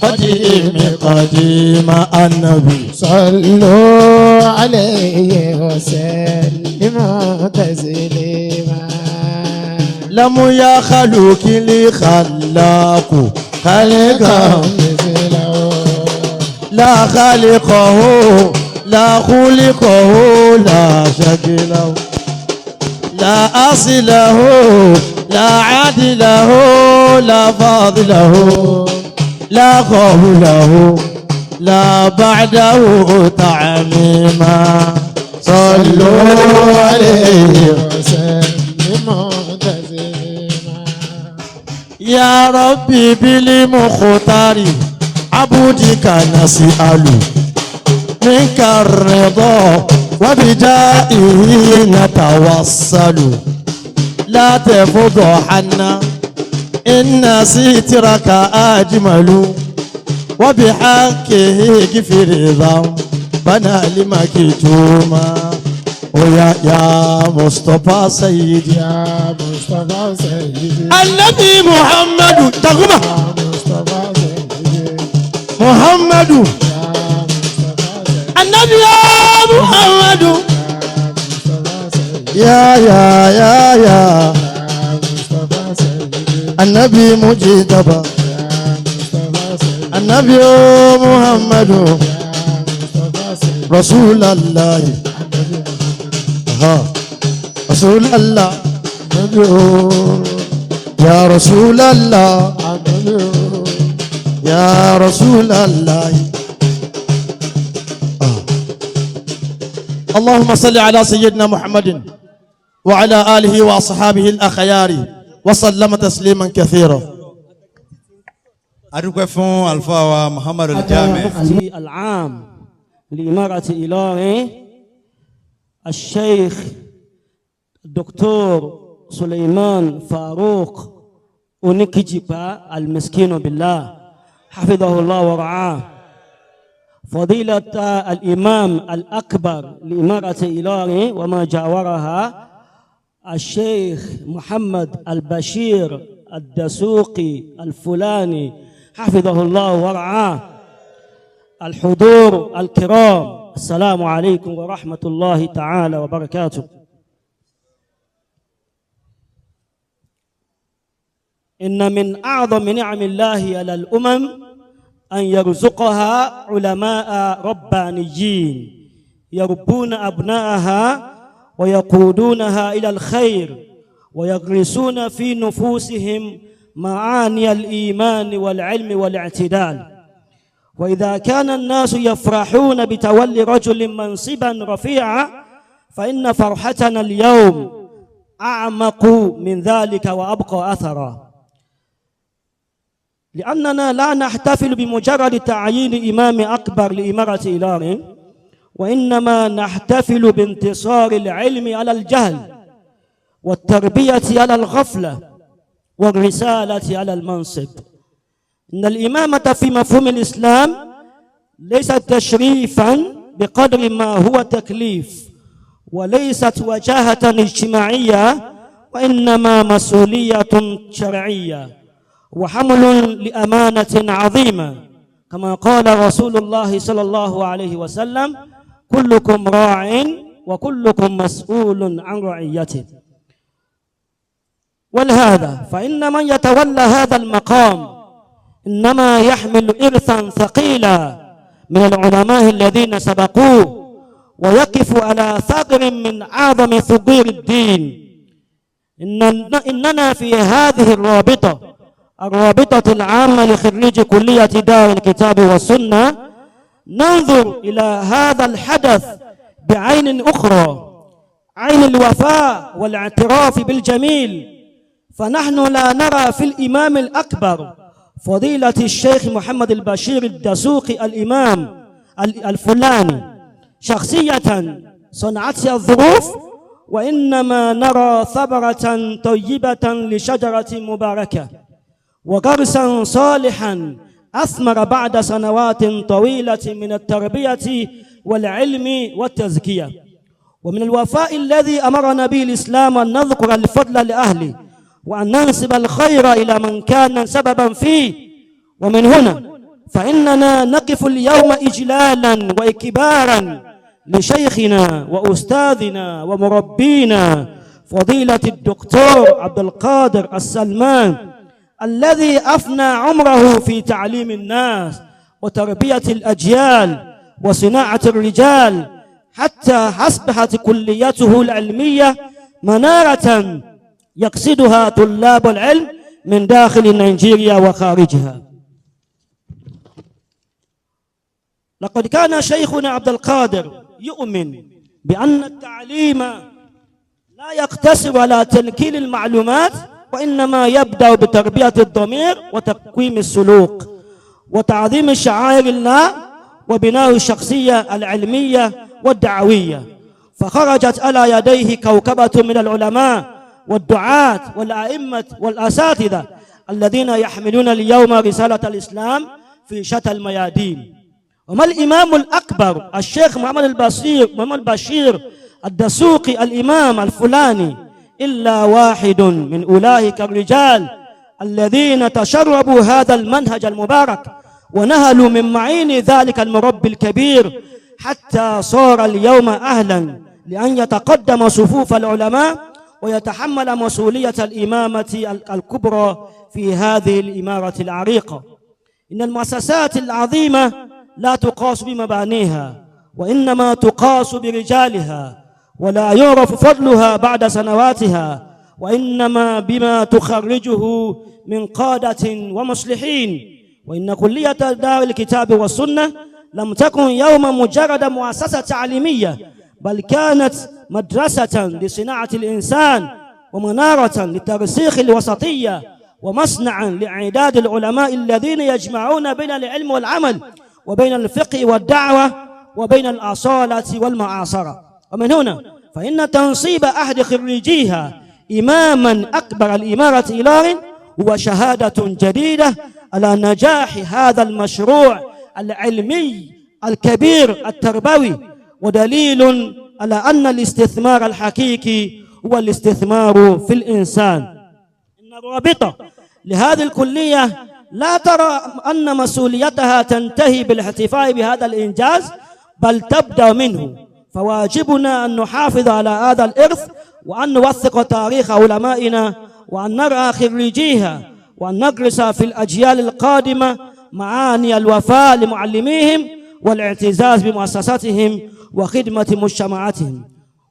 قديم قديم النبي صلوا عليه وسلموا تسليما. لم يخلق لي خلاق خلقه لا خالقه لا خلقه لا شكله لا أصله لا عدله لا فاضله لا قوله لا بعده تعميما. صلوا عليه وسلموا تسليما. يا ربي بالمختار عبدك نسأل منك الرضا وبجائه نتوصل لا تفضحنا إن سترك أجمل وبحقه اغفر ذنبنا لمكتوما Oya ya Mustapha Sayyidi. Ya Mustapha Sayyidi. Anabi Muhammadu Taguma. Ya Mustapha Sayyidi. Muhammadu. Ya Mustapha Sayyidi. Anabi ya Muhammadu. Ya Mustapha Sayyidi. Ya ya ya ya. Ya Mustapha Sayyidi. Anabi Mujitaba. Ya Mustapha Sayyidi. Anabi Muhammadu. Ya Mustapha Sayyidi. Rasulallah. Ha. Rasulallah. Anabi o. Ya Rasulallah. Anabi o. Ya Rasulallah. آه. اللهم صل على سيدنا محمد وعلى آله وأصحابه الأخيار وسلم تسليما كثيرا. Adúpẹ́ fún àlùfáà wa Muhammadu Jami. المفتي العام لإمارة إيلوري الشيخ الدكتور سليمان فاروق أونيكيجيبا المسكين بالله حفظه الله ورعاه، فضيلة الإمام الأكبر لإمارة إيلوري وما جاورها الشيخ محمد البشير الدسوقي الفلاني حفظه الله ورعاه، الحضور الكرام، السلام عليكم ورحمة الله تعالى وبركاته. إن من أعظم نعم الله على الأمم أن يرزقها علماء ربانيين يربون أبناءها ويقودونها إلى الخير ويغرسون في نفوسهم معاني الإيمان والعلم والاعتدال. وإذا كان الناس يفرحون بتولي رجل منصبا رفيعا فإن فرحتنا اليوم أعمق من ذلك وأبقى أثرا، لأننا لا نحتفل بمجرد تعيين إمام أكبر لإمارة إيلوري، وإنما نحتفل بانتصار العلم على الجهل والتربية على الغفلة والرسالة على المنصب. إن الإمامة في مفهوم الإسلام ليست تشريفا بقدر ما هو تكليف، وليست وجاهة اجتماعية، وإنما مسؤولية شرعية وحمل لأمانة عظيمة، كما قال رسول الله صلى الله عليه وسلم: كلكم راع وكلكم مسؤول عن رعيته. ولهذا فإن من يتولى هذا المقام إنما يحمل إرثا ثقيلا من العلماء الذين سبقوه، ويقف على ثغر من أعظم ثغور الدين. إننا في هذه الرابطة العامة لخريج كلية دار الكتاب والسنة ننظر إلى هذا الحدث بعين أخرى، عين الوفاء والاعتراف بالجميل. فنحن لا نرى في الإمام الأكبر فضيلة الشيخ محمد البشير الدسوقي الإمام الفلاني شخصية صنعتها الظروف، وإنما نرى ثمرة طيبة لشجرة مباركة وغرسا صالحا أثمر بعد سنوات طويلة من التربية والعلم والتزكية. ومن الوفاء الذي أمرنا به الإسلام أن نذكر الفضل لأهله وأن ننسب الخير إلى من كان سببا فيه. ومن هنا فإننا نقف اليوم إجلالا وإكبارا لشيخنا وأستاذنا ومربينا فضيلة الدكتور عبد القادر السلمان الذي أفنى عمره في تعليم الناس وتربية الأجيال وصناعة الرجال، حتى أصبحت كليته العلمية منارة يقصدها طلاب العلم من داخل نيجيريا وخارجها. لقد كان شيخنا عبد القادر يؤمن بأن التعليم لا يقتصر على تنكيل المعلومات، وإنما يبدأ بتربية الضمير وتقويم السلوك وتعظيم شعائر الله وبناء الشخصية العلمية والدعوية. فخرجت على يديه كوكبة من العلماء والدعاة والأئمة والأساتذة الذين يحملون اليوم رسالة الإسلام في شتى الميادين. وما الإمام الأكبر الشيخ محمد البشير الدسوقي الإمام الفلاني إلا واحد من أولئك الرجال الذين تشربوا هذا المنهج المبارك ونهلوا من معين ذلك المربي الكبير حتى صار اليوم أهلا لأن يتقدم صفوف العلماء ويتحمل مسؤولية الإمامة الكبرى في هذه الإمارة العريقة. إن المؤسسات العظيمة لا تقاس بمبانيها، وإنما تقاس برجالها، ولا يعرف فضلها بعد سنواتها، وإنما بما تخرجه من قادة ومصلحين. وإن كلية دار الكتاب والسنة لم تكن يوما مجرد مؤسسة تعليمية، بل كانت مدرسة لصناعة الإنسان، ومنارة لترسيخ الوسطية، ومصنعا لإعداد العلماء الذين يجمعون بين العلم والعمل، وبين الفقه والدعوة، وبين الأصالة والمعاصرة. ومن هنا فإن تنصيب أحد خريجيها إماما أكبر الإمارة إيلورين هو شهادة جديدة على نجاح هذا المشروع العلمي الكبير التربوي، ودليل على أن الاستثمار الحقيقي هو الاستثمار في الإنسان. إن الرابطة لهذه الكلية لا ترى أن مسؤوليتها تنتهي بالاحتفاء بهذا الإنجاز، بل تبدأ منه، فواجبنا أن نحافظ على هذا الإرث، وأن نوثق تاريخ علمائنا، وأن نرعى خريجيها، وأن نغرس في الأجيال القادمة معاني الوفاء لمعلميهم والاعتزاز بمؤسساتهم وخدمة مجتمعاتهم.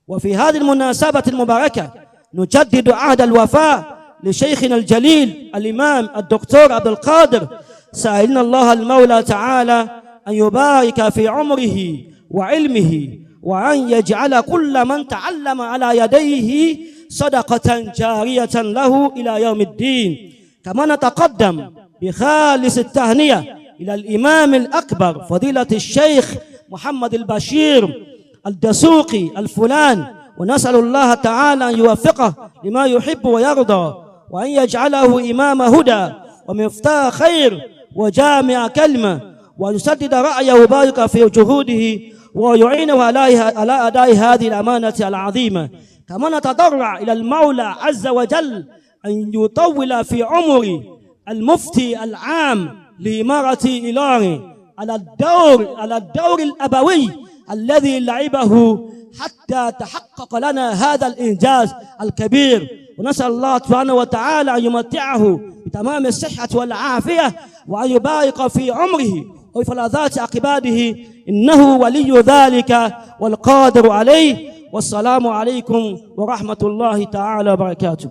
وفي هذه المناسبة المباركة نجدد عهد الوفاء لشيخنا الجليل الإمام الدكتور عبد القادر، سائلنا الله المولى تعالى أن يبارك في عمره وعلمه، وأن يجعل كل من تعلم على يديه صدقة جارية له إلى يوم الدين. كما نتقدم بخالص التهنئة إلى الإمام الأكبر فضيلة الشيخ محمد البشير الدسوقي الفلان، ونسأل الله تعالى أن يوفقه لما يحب ويرضى، وأن يجعله إمام هدى ومفتاح خير وجامع كلمة، ويسدد رأيه ويبارك في جهوده ويعينه على أداء هذه الأمانة العظيمة. كما نتضرع إلى المولى عز وجل أن يطول في عمر المفتي العام لإمارة إيلورين على الدور الأبوي الذي لعبه حتى تحقق لنا هذا الإنجاز الكبير. ونسأل الله سبحانه وتعالى أن يمتعه بتمام الصحة والعافية، وأن يبارك في عمره وفي فلذات أقباده، إنه ولي ذلك والقادر عليه. والسلام عليكم ورحمة الله تعالى وبركاته.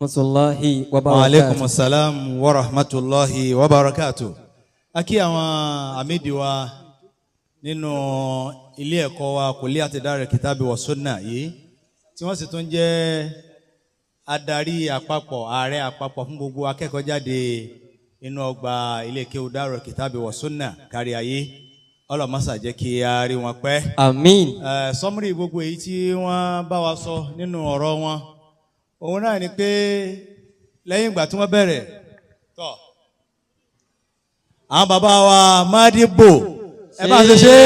ورحمة الله وبركاته. وعليكم السلام ورحمة الله وبركاته. A kí àwọn àmìdí wa nínú ilé ẹ̀kọ́ wa Kulliyat Darul Kitabi wa Sunnah yìí, tí wọ́n sì tún jẹ́ adarí àpapọ̀, ààrẹ àpapọ̀ fún gbogbo akẹ́kọ̀ọ́ jáde inú ọgbà ilé kéwú Darul Kitabi wa Sunnah kárí ayé. Ọlọ́mọ́sà jẹ́ kí a rí wọn pẹ́. Àmín. Sọmúrì gbogbo èyí tí wọ́n bá wa sọ nínú ọ̀rọ̀ wọn, òun náà ni pé lẹ́yìn ìgbà tí wọ́n bẹ̀rẹ̀ tọ̀, àwọn bàbá wa Mádìbò ẹ bá ṣe ṣe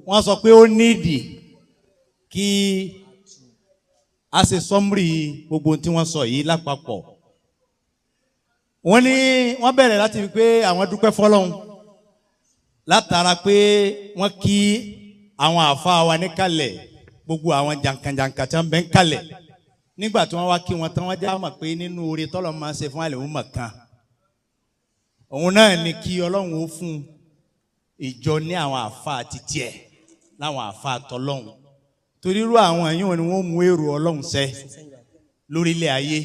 wọ́n sọ pé ó nídìí kí a ṣe sọmúrì gbogbo tí wọ́n sọ yìí lápapọ̀. Wọ́n ní wọ́n bẹ̀rẹ̀ láti fi pé àwọn dúpẹ́ fọ́lọ́hun látara pé wọ́n kí àwọn àfa wa níkàlẹ̀, gbogbo àwọn jàǹkànjàǹkà tí wọ́n bẹ ń kalẹ̀. Nígbà tí wọ́n wá kí wọn tán, wọ́n já mọ̀ pé nínú oore tọ́lọ́ máa ń ṣe fún àlè mọ̀ kan, òun náà ni kí Ọlọ́run ó fún ìjọ ní àwọn àfa títí ẹ̀ láwọn àfa tọlọ́hun, torí irú àwọn ẹ̀yìn ni wọ́n mú èrò Ọlọ́run ṣẹ lórílẹ̀ ayé.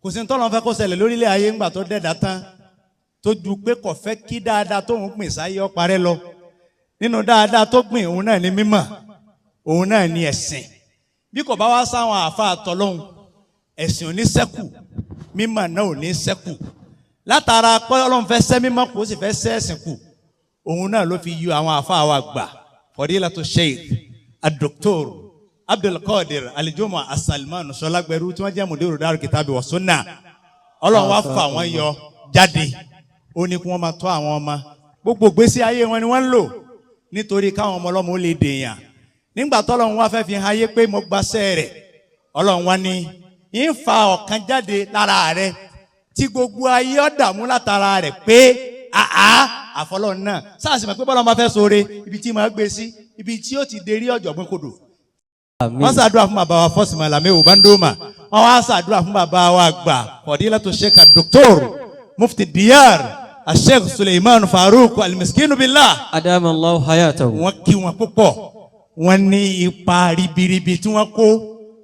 Kò sí tọ́lọ́run fẹ́ kó ṣẹlẹ̀ lórílẹ̀ ayé ńgbà tó dẹ̀dá tán, tó ju pé kò fẹ́ kí dáadáa tóun gbìn sáyé ó parẹ́ lọ. Nínú dáadáa tó gbìn, òun náà ni mímọ̀, òun náà ni ẹ̀sìn. Bí kò bá wá sáwọn àfa tọlọ́hun, ẹ̀sìn ò ní ṣẹ́kù, mímọ̀ náà ò ní ṣẹ́kù. Látara pé Ọlọ́run fẹ́ ṣẹ́ mímọ̀ kó sì fẹ́ ṣẹ́ ẹ̀sìn kù, òun náà ló fi yọ àwọn àfa wa gbà. Fadilatu Sheikh Ad-Doktor Abdulkadir Alijuma Asalman Sọlágbẹrú tí wọ́n jẹ́ Mudiru Darul Kitabi wa Sunnah, Ọlọ́run wá fà wọ́n yọ jáde, ó ní kí wọ́n máa tọ́ àwọn ọmọ. Gbogbo ìgbésí ayé wọn ni wọ́n ń lò nítorí káwọn ọmọ ọlọ́mọ ó lè dèèyàn. Nígbà tọ́lọ́run wá fẹ́ fi hàn ayé pé mo gbaṣẹ́ rẹ̀, ọlọ́run wá ní ń fa ọ̀kan jáde lára rẹ̀ tí gbogbo ayé ó dààmú látara rẹ̀ pé àá àfọlọ́run náà sáàsì mọ̀ pé bọ́lá máa fẹ́ sóore ibi tí màá gbé sí ibi tí ó ti derí ọ̀jọ̀gbọ́n kodò. Wọ́n ṣàdúrà fún bàbá wa fọ́sìmọ̀ làmẹ́wò bándómà, wọ́n wá ṣàdúrà fún bàbá wa àgbà Fadilatu Sheikh Dr. Mufti Diyar Sheikh Suleiman Farouk Al-Miskinu Billah. Adama Allahu hayatahu. Wọ́n kí wọn púpọ̀, wọ́n ní ipa ribiribi tí wọ́n kó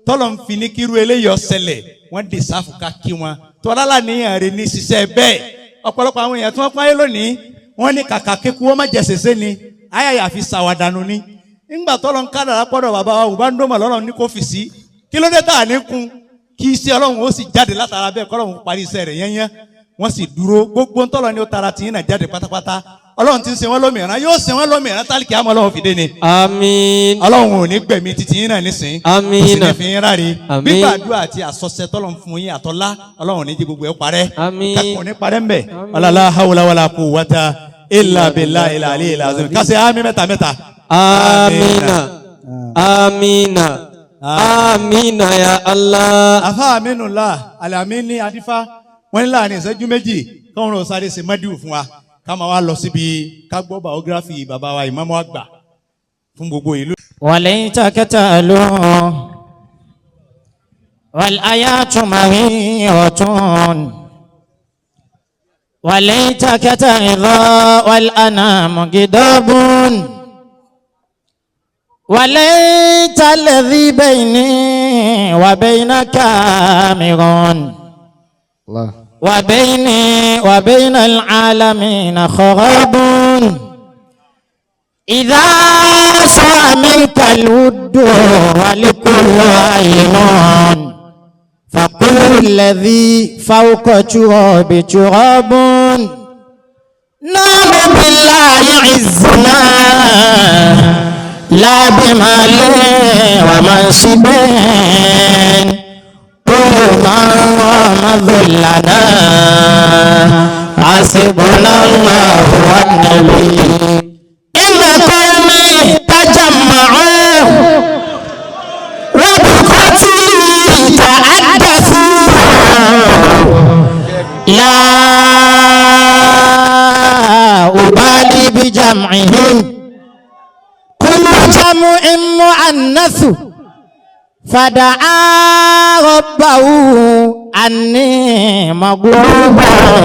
tọ́lọ̀ ń fi ní kíru eléyìí ọ̀sẹ̀lẹ̀, wọ́n dì sáfù ká kí wọn tọ́lá làníyàn rẹ̀ ní ṣiṣẹ́ bẹ́ẹ̀. Ọ̀pọ̀lọpọ̀ àwọn èèyàn tí wọ́n pọ́n lónìí wọ́n ní kàkà kíkú wọ́n má jẹ sèse ni ayáyà fi ṣàwàdànù ni. Ńgbà tọ́lọ̀ ń kádàrá pọ́dọ̀ bàbá wa Ubandoma lọ́rọ̀ ní kò fi sí kí ló dé tá à ní kun kí iṣẹ́ ọlọ́run ó sì jáde látara bẹ́ẹ̀ kọ́lọ́run parí iṣẹ́ rẹ̀ yẹ́nyẹ́. Wọ́n sì dúró gbogbo ńtọ́lọ́ ni ó tara tìyín náà jáde pátápátá. Ọlọ́run ti ń ṣe wọ́n lómìnira, yóò ṣe wọ́n lómìnira tálíkì àmọ́ ọlọ́run fìdé ni. Àmín. Ọlọ́run ò ní gbẹ̀mí títí yín náà nísìn. Àmín. Kò sì ní fi yín ráre. Àmín. Gbígbàdúrà àti àsọsẹ tọ́lọ̀ ń fún yín àtọ́lá ọlọ́run ò ní jí gbogbo ẹ̀ parẹ́. Àmín. Kakùn ní parẹ́ ńbẹ̀. Ọlọ́lá hawla wala quwwata illa billahi al-aliyyil azim. Kásẹ̀ àmín mẹ́ta mẹ́ta. Amina. Amina. Amina ya Allah. Àfa Aminullah Alamini Adifa wọ́n ní láàrin ìṣẹ́jú méjì káwọn ò sáré ṣe mọ́díwù fún wa ká máa wá lọ síbi ká gbọ́ biography bàbá wa ìmáàmù àgbà fún gbogbo ìlú. وليتك تألو والآيات مريرة وليتك ترضى والأنام غضب وليت الذي بيني وبينك آمر وبيني وبين العالمين خراب إذا سأمنك الود ولكل عين فقل الذي فوق تراب تراب نام بالله عزنا لا بمال ومنصب كل من رام ذلنا حسبنا الله والنبي إن قومي تجمعوا وبقتلي تحدثوا لا أبالي بجمعهم كل جمع مؤنث فدعا ربه أني مغلوب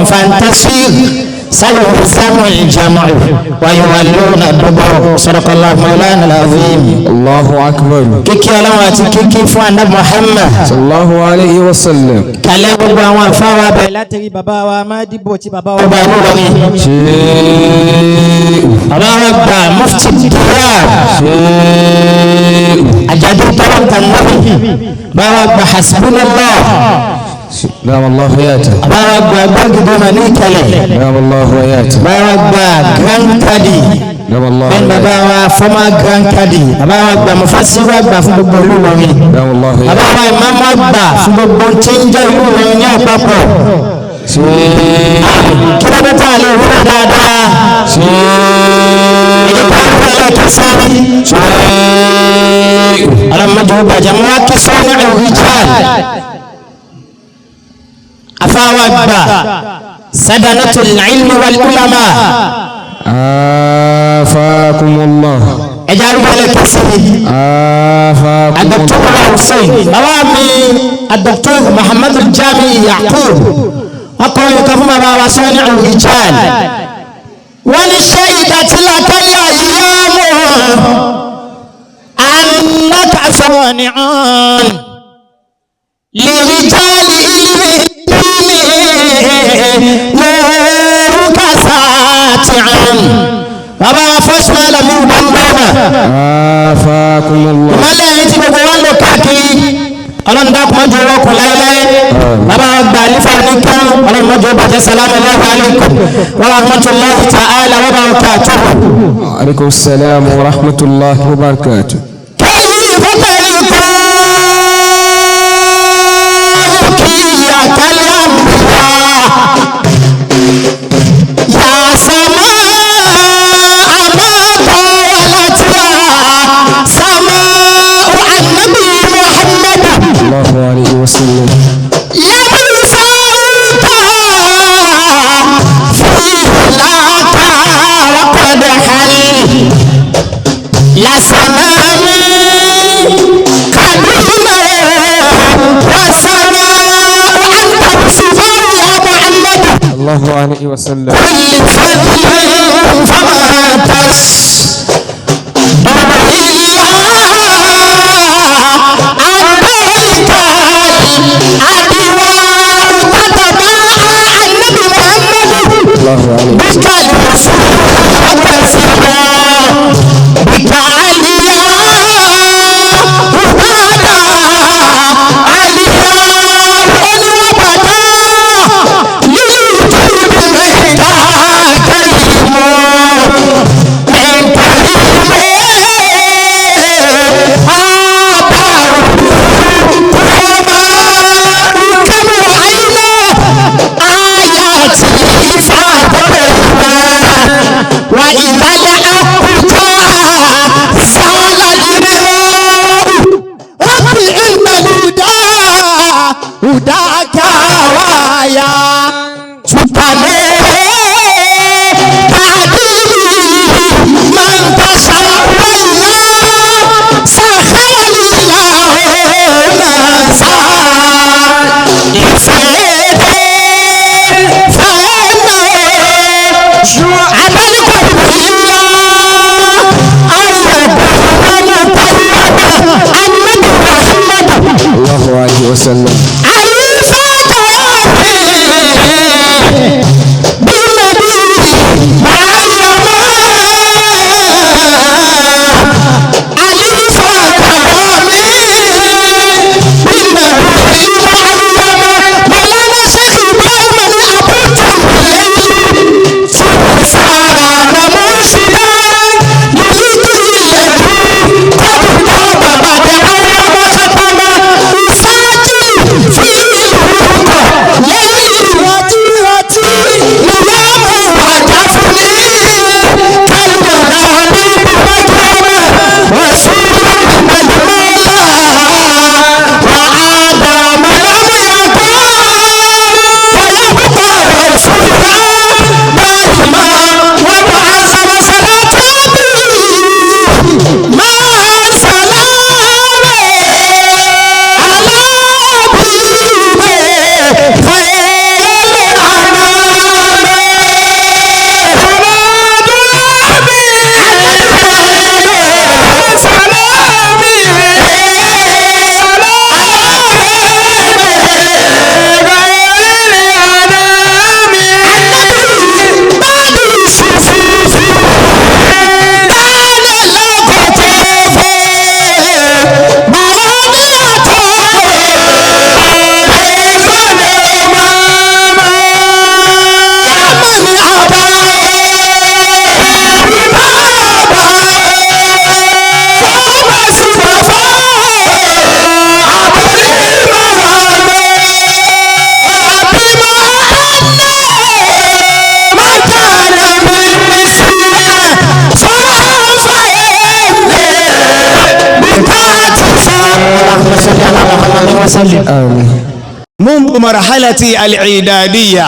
فانتصر سيهزم الجمع ويولون الدبر صدق الله مولانا العظيم. Allahu akbar. Kíkí ọlọ́run àti kíkí fún àná Muhammad. Sallallahu alayhi wa sallam. Kàlẹ́ gbogbo àwọn àfáwà bẹ̀rẹ̀ láti rí bàbá wa Mádìbò tí bàbá wa bá lórí. Ṣéèwù. Bàbá wa gba Mufti Diyar. Ṣéèwù. Àjàdí tọ́lọ́ntà Nàbì. Bàbá wa gba Hasbunallah. Dam Allahu hayata. Bàbá wa gba Gbàgede Mani Kẹlẹ̀. Dam Allahu hayata. Bàbá wa gba Grand Kadi. Dam Allahu Bẹ́ẹ̀ni bàbá hayata. wa former Grand Kadi. Bàbá wa gba Mufasiru àgbà fún gbogbo ìlú Ìlọrin. Dam Allahu Bàbá hayata. wa ìmáàmù àgbà fún gbogbo tí ń jẹ́ ìlú Ìlọrin ní àpapọ̀. Ṣéèwù. Kí ló dé tá a lè wúlò dáadáa? Ṣéèwù. Èyí bá wúlò lẹ́ẹ̀kẹ́ sáré. Ṣéèwù. Ọlọ́mọdé ó bàjẹ́ mú wá kí sọ́ọ́nù ìrìjàl. Afáwa gbà sadanatul ilmi wal ulama. Afakumullah. Ẹja arúgbó lẹ́ẹ̀kẹ́ sáré. Afakumullah. Dr. Hussein, bàbá mi Dr. Muhammadu Jami Yakub, ọkọ yìí fún bàbá wa sọ́ni ìrìjàl. Wọ́n ní ṣé ìdàtílákẹ́lẹ́ yíyá mọ́ annaka sọ́ni'un lirijali ilmi nuruka sati'un. Bàbá wa fọ́sùn alàmì ìbámbámà. Afakumullah. Ìmọ̀lẹ̀ yìí tí gbogbo wa ń lò káàkiri. Ọlọ́run dákun mọ́jú owó kù láéláé. Bàbá wa gba àlífà ní kán. Ọlọ́run mọ́jú ó bàjẹ́ sálámù aláhu alaykum. Wa rahmatulahi ta'ala wa barakatuhu. Aleykum salaam wa rahmatullahi wa barakatuh. كيف تلقاك يا الأنبياء يا سماء ما طوى عليه وسلم. كل فضل فما تصدر إلا عن ذلك الأدواء تتباهى النبي محمد بك الرسول بك عليا وبدا عليا وبدا للجود كريم من كريم كم رأينا آياته فاتبعنا وإذا الأقطار سال الماء رب إن الهدى هداك وايا سبحانه تعديل من تشاء والله سخر الله ما سار الله عليه وسلم. منذ مرحلتي الإعدادية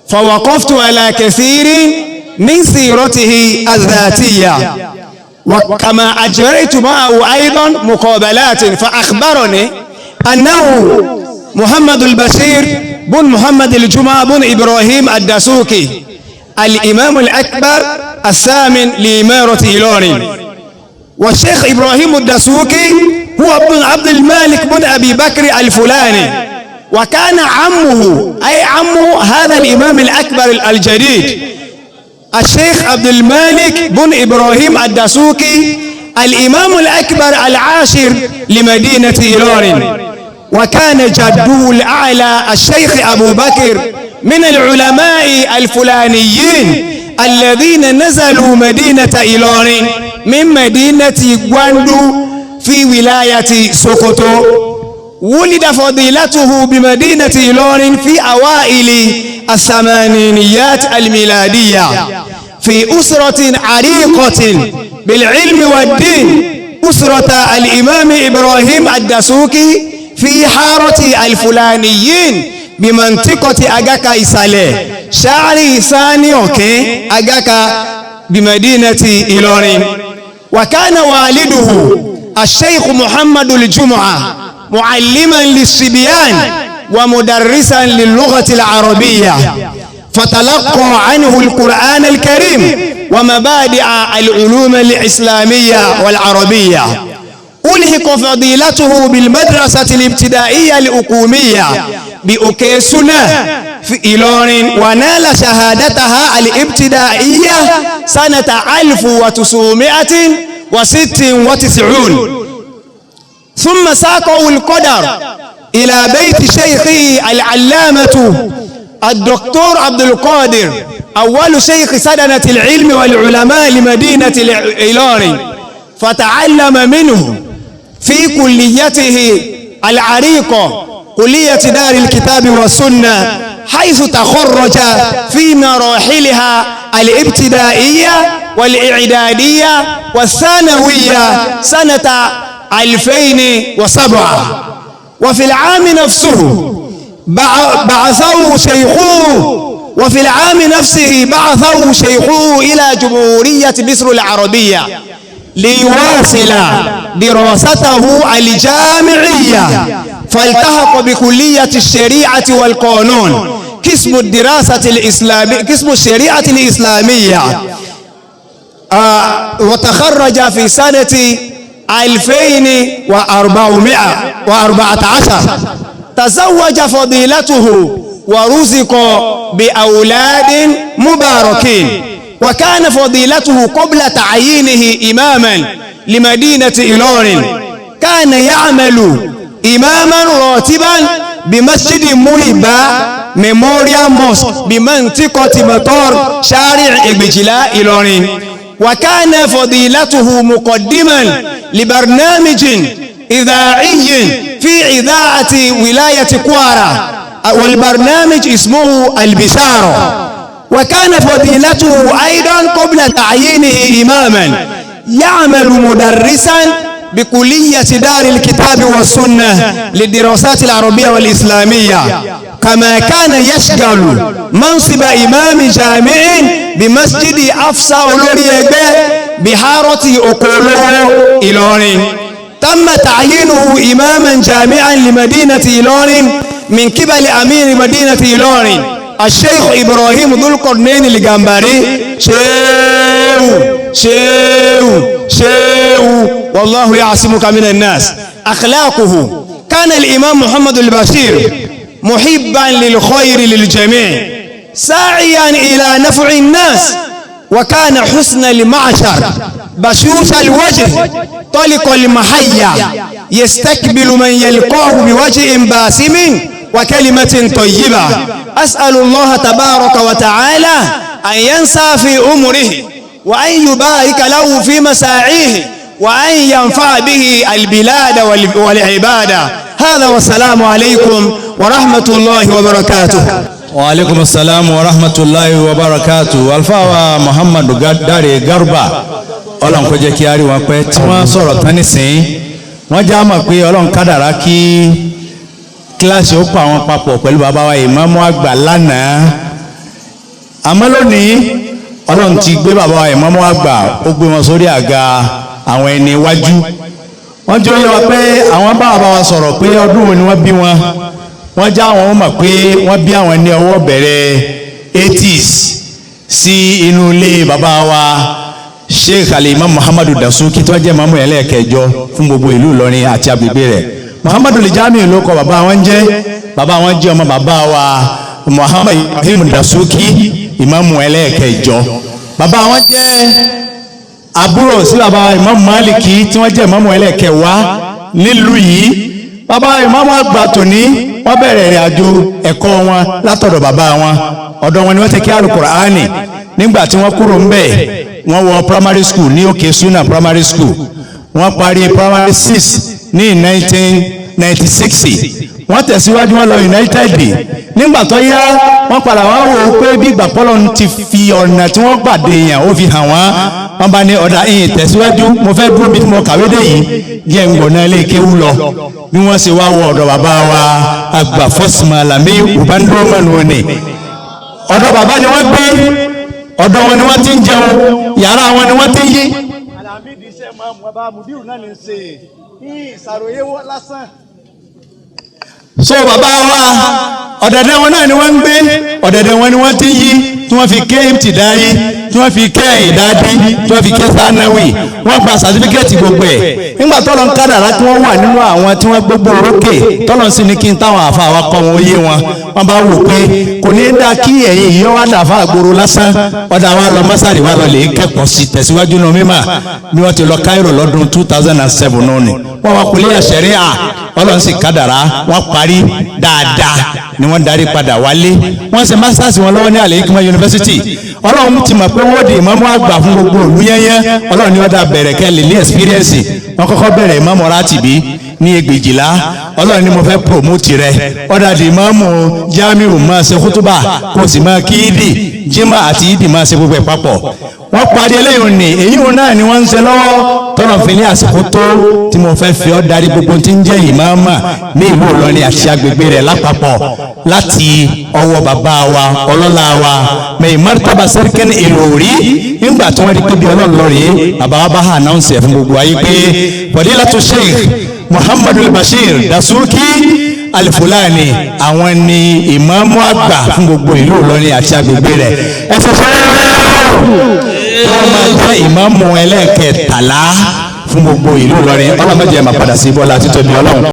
فوقفت على كثير من سيرته الذاتية، وكما أجريت معه أيضا مقابلات فأخبرني أنه محمد البشير بن محمد الجمعة بن إبراهيم الدسوقي الإمام الأكبر الثامن لإمارة إيلوري. والشيخ إبراهيم الدسوقي هو ابن عبد المالك بن أبي بكر الفلاني، وكان عمه أي عمه هذا الإمام الأكبر الجديد الشيخ عبد المالك بن إبراهيم الدسوقي الإمام الأكبر العاشر لمدينة إيلوري. وكان جده الأعلى الشيخ أبو بكر من العلماء الفلانيين الذين نزلوا مدينة إيلوري من مدينة غواندو في ولاية سوكوتو. ولد فضيلته بمدينة إيلوري في أوائل الثمانينيات الميلادية في أسرة عريقة بالعلم والدين، أسرة الإمام إبراهيم الدسوقي في حارة الفلانيين بمنطقة أغاكا إسالة شعري ثاني أوكي أغاكا بمدينة إيلوري. وكان والده الشيخ محمد الجمعة معلما للصبيان ومدرسا للغة العربية، فتلقى عنه القرآن الكريم ومبادئ العلوم الإسلامية والعربية. ألحق فضيلته بالمدرسة الابتدائية الحكومية بأوكيسونا في إيلورين، ونال شهادتها الابتدائية سنة 1996. ثم ساقه القدر إلى بيت شيخه العلامة الدكتور عبد القادر، أول شيخ سدنة العلم والعلماء لمدينة إيلورين، فتعلم منه في كليته العريقة كلية دار الكتاب والسنة، حيث تخرج في مراحلها الابتدائية والإعدادية والثانوية سنة 2007. وفي العام نفسه بعثه شيخه وفي العام نفسه بعثه شيخه إلى جمهورية مصر العربية ليواصل دراسته الجامعية، فالتحق بكلية الشريعة والقانون قسم الدراسة الإسلامية قسم الشريعة الإسلامية، وتخرج في سنة 2414. تزوج فضيلته ورزق بأولاد مباركين. وكان فضيلته قبل تعيينه إماما لمدينة إيلورين كان يعمل إماما راتبا بمسجد محبة Memorial Mosque بمنطقة مطار شارع إبجلاء إيلورين. وكان فضيلته مقدما لبرنامج إذاعي في إذاعة ولاية كوارا، والبرنامج اسمه البشارة. وكان فضيلته أيضا قبل تعيينه إماما يعمل مدرسا بكلية دار الكتاب والسنة للدراسات العربية والإسلامية، كما كان يشغل منصب إمام جامع بمسجد أفسا أولوريبه بحارة أوكولو إيلورين. تم تعيينه إماما جامعا لمدينة إيلورين من قبل أمير مدينة إيلورين الشيخ إبراهيم ذو القرنين الجمبري شيخ شيخ شيخ، والله يعصمك من الناس. أخلاقه: كان الإمام محمد البشير محبا للخير للجميع، ساعيا إلى نفع الناس، وكان حسن المعشر، بشوش الوجه، طلق المحيا، يستقبل من يلقاه بوجه باسم وكلمة طيبة. أسأل الله تبارك وتعالى أن ينسى في أمره، وأن يبارك له في مساعيه، وأن ينفع به البلاد والعبادة. هذا والسلام عليكم ورحمة الله وبركاته. وعليكم السلام ورحمة الله وبركاته. Alfa Muhammadu Dare Garba, Ọlọ́run kó jẹ́ kí a rí wọn pẹ́. Tí wọ́n sọ̀rọ̀ tán nísìnyí, wọ́n já mọ̀ pé Ọlọ́run kádàrá kí kíláàsì ó pa àwọn papọ̀ pẹ̀lú bàbá wa ìmáàmù àgbà lánàá. Àmọ́ lónìí Ọlọ́run ti gbé bàbá wa ìmáàmù àgbà, ó gbé wọn sórí àga àwọn ẹni iwájú. Wọ́n jẹ́ oyé wa pé àwọn bá bàbá wa sọ̀rọ̀ pé ọdún wo ni wọ́n bí wọn. Wọ́n já àwọn mọ̀ pé wọ́n bí àwọn ní ọwọ́ bẹ̀rẹ̀ 80s sí inú ilé bàbá wa Sheikh Al-Imam Muhammadu Dasuki tó jẹ́ mọ́mú ẹlẹ́ẹ̀kẹjọ fún gbogbo ìlú Ìlọrin àti agbègbè rẹ̀. Muhammadu Lijami ló kọ bàbá wọn jẹ́. Bàbá wọn jẹ́ ọmọ bàbá wa Muhammad Ibrahim Dasuki, ìmáàmù ẹlẹ́ẹ̀kẹjọ. Bàbá wọn jẹ́ àbúrò sí bàbá Imam Maliki tí wọ́n jẹ́ ìmáàmù ẹlẹ́ẹ̀kẹwàá nílùú yìí. Bàbá ìmáàmù àgbà tòní wọ́n bẹ̀rẹ̀ ìrìn àjò ẹ̀kọ́ wọn látọ̀dọ̀ bàbá wọn. Ọ̀dọ̀ wọn ni wọ́n ti kí Al-Qur'ani. Nígbà tí wọ́n kúrò ńbẹ̀, wọ́n wọ primary school ní Òkè Suna primary school. Wọ́n parí primary 6 ní 1996. Wọ́n tẹ̀síwájú, wọn lọ United. Nígbà tó yá, wọ́n padà wá wò ó pé bí ìgbà pọ́lọ́ ti fi ọ̀nà tí wọ́n gbà dé yàn ó fi hàn wọ́n. Wọ́n bá ní ọ̀dà ìyìn tẹ̀síwájú, mo fẹ́ dúró bí mo kàwé dé yìí, jẹ́ ń gbọ̀nà ilé kéwú lọ. Bí wọ́n ṣe wá wọ ọ̀dọ̀ bàbá wa àgbà Fọ́sùmọ̀lámí Ubandúrómọ̀nù ni. Ọ̀dọ̀ bàbá ni wọ́n gbé, ọ̀dọ̀ wọn ni wọ́n ti ń jẹun, yàrá wọn ni wọ́n ti ń yí. Àlàmídìí iṣẹ́ máa mú ọba Mùdírù náà ní ṣe ní ìṣàròyé lásán. So bàbá wa, ọ̀dẹ̀dẹ̀ wọn náà ni wọ́n ń gbé, ọ̀dẹ̀dẹ̀ wọn ni wọ́n ti ń yí, tí wọ́n fi ké ìtìdáyé, tí wọ́n fi ké ìdádí, tí wọ́n fi ké sanawi, wọ́n gba sàtífíkẹ́ẹ̀tì gbogbo ẹ̀. Nígbà tọ́lọ́ ń kádàrá tí wọ́n wà nínú àwọn tí wọ́n gbogbo orókè, tọ́lọ́ sì ní kí n táwọn àfa wa kọ́ wọn yé wọn, wọ́n bá wò pé kò ní í dá kí ẹ̀yìn yìí wá dàfa àgbòrò lásán. Ọ̀dà wa lọ mọ́sárì wa lọ lè kẹ́kọ̀ọ́ sí tẹ̀síwájú nù mímà bí wọ́n ti lọ Cairo lọ́dún 2007 náà ni wọ́n wá kúlẹ̀ àṣẹrí à. Ọlọ́run sì kádàrá wọ́n parí dáadáa ni wọ́n darí padà wálé. Wọ́n ṣe masters wọn lọ́wọ́ ní Al-Hikma University. Ọlọ́run ti mọ̀ pé wọ́n di ìmáàmù àgbà fún gbogbo òlu yẹ́nyẹ́. Ọlọ́run ni wọ́n dá bẹ̀rẹ̀ kẹ́ lè ní experience. Wọ́n kọ́kọ́ bẹ̀rẹ̀ ìmáàmù rátìbí ní 12. Ọlọ́run ni mo fẹ́ promote rẹ, ọ̀dà di ìmáàmù Jamiu, máa ṣe kútúbà kó sì máa kí ìdì jimá àti ìdì, máa ṣe gbogbo ẹ̀ papọ̀. Wọ́n parí eléyìí ní èyí wọn náà ni wọ́n ń ṣe lọ́wọ́, tọ́nà fi ní àsìkò tó tí mo fẹ́ fi ọ́ darí gbogbo tí ń jẹ́ ìmáàmà ní ìlú Ìlọrin àti agbègbè rẹ̀ lápapọ̀, láti ọwọ́ bàbá wa ọlọ́lá wa mẹ́yìn martaba sẹ́ríkẹ́ni Ìlọrí. Nígbà tí wọ́n rí pé bí Ọlọ́run lọ rèé, bàbá wa bá hà announce ẹ̀ fún gbogbo ayé pé Fadilatu Sheikh Muhammadu Bashir Dasuki Alifulani, àwọn ni ìmáàmù àgbà fún gbogbo ìlú Ìlọrin àti agbègbè rẹ̀. Ẹ ṣe fẹ́ wọ́n máa jẹ́ ìmáàmù ẹlẹ́ẹ̀kẹtàlá fún gbogbo ìlú Ìlọrin. Ọlọ́mọdé ẹ̀ máa padà sí bọ́lá títóbi Ọlọ́run.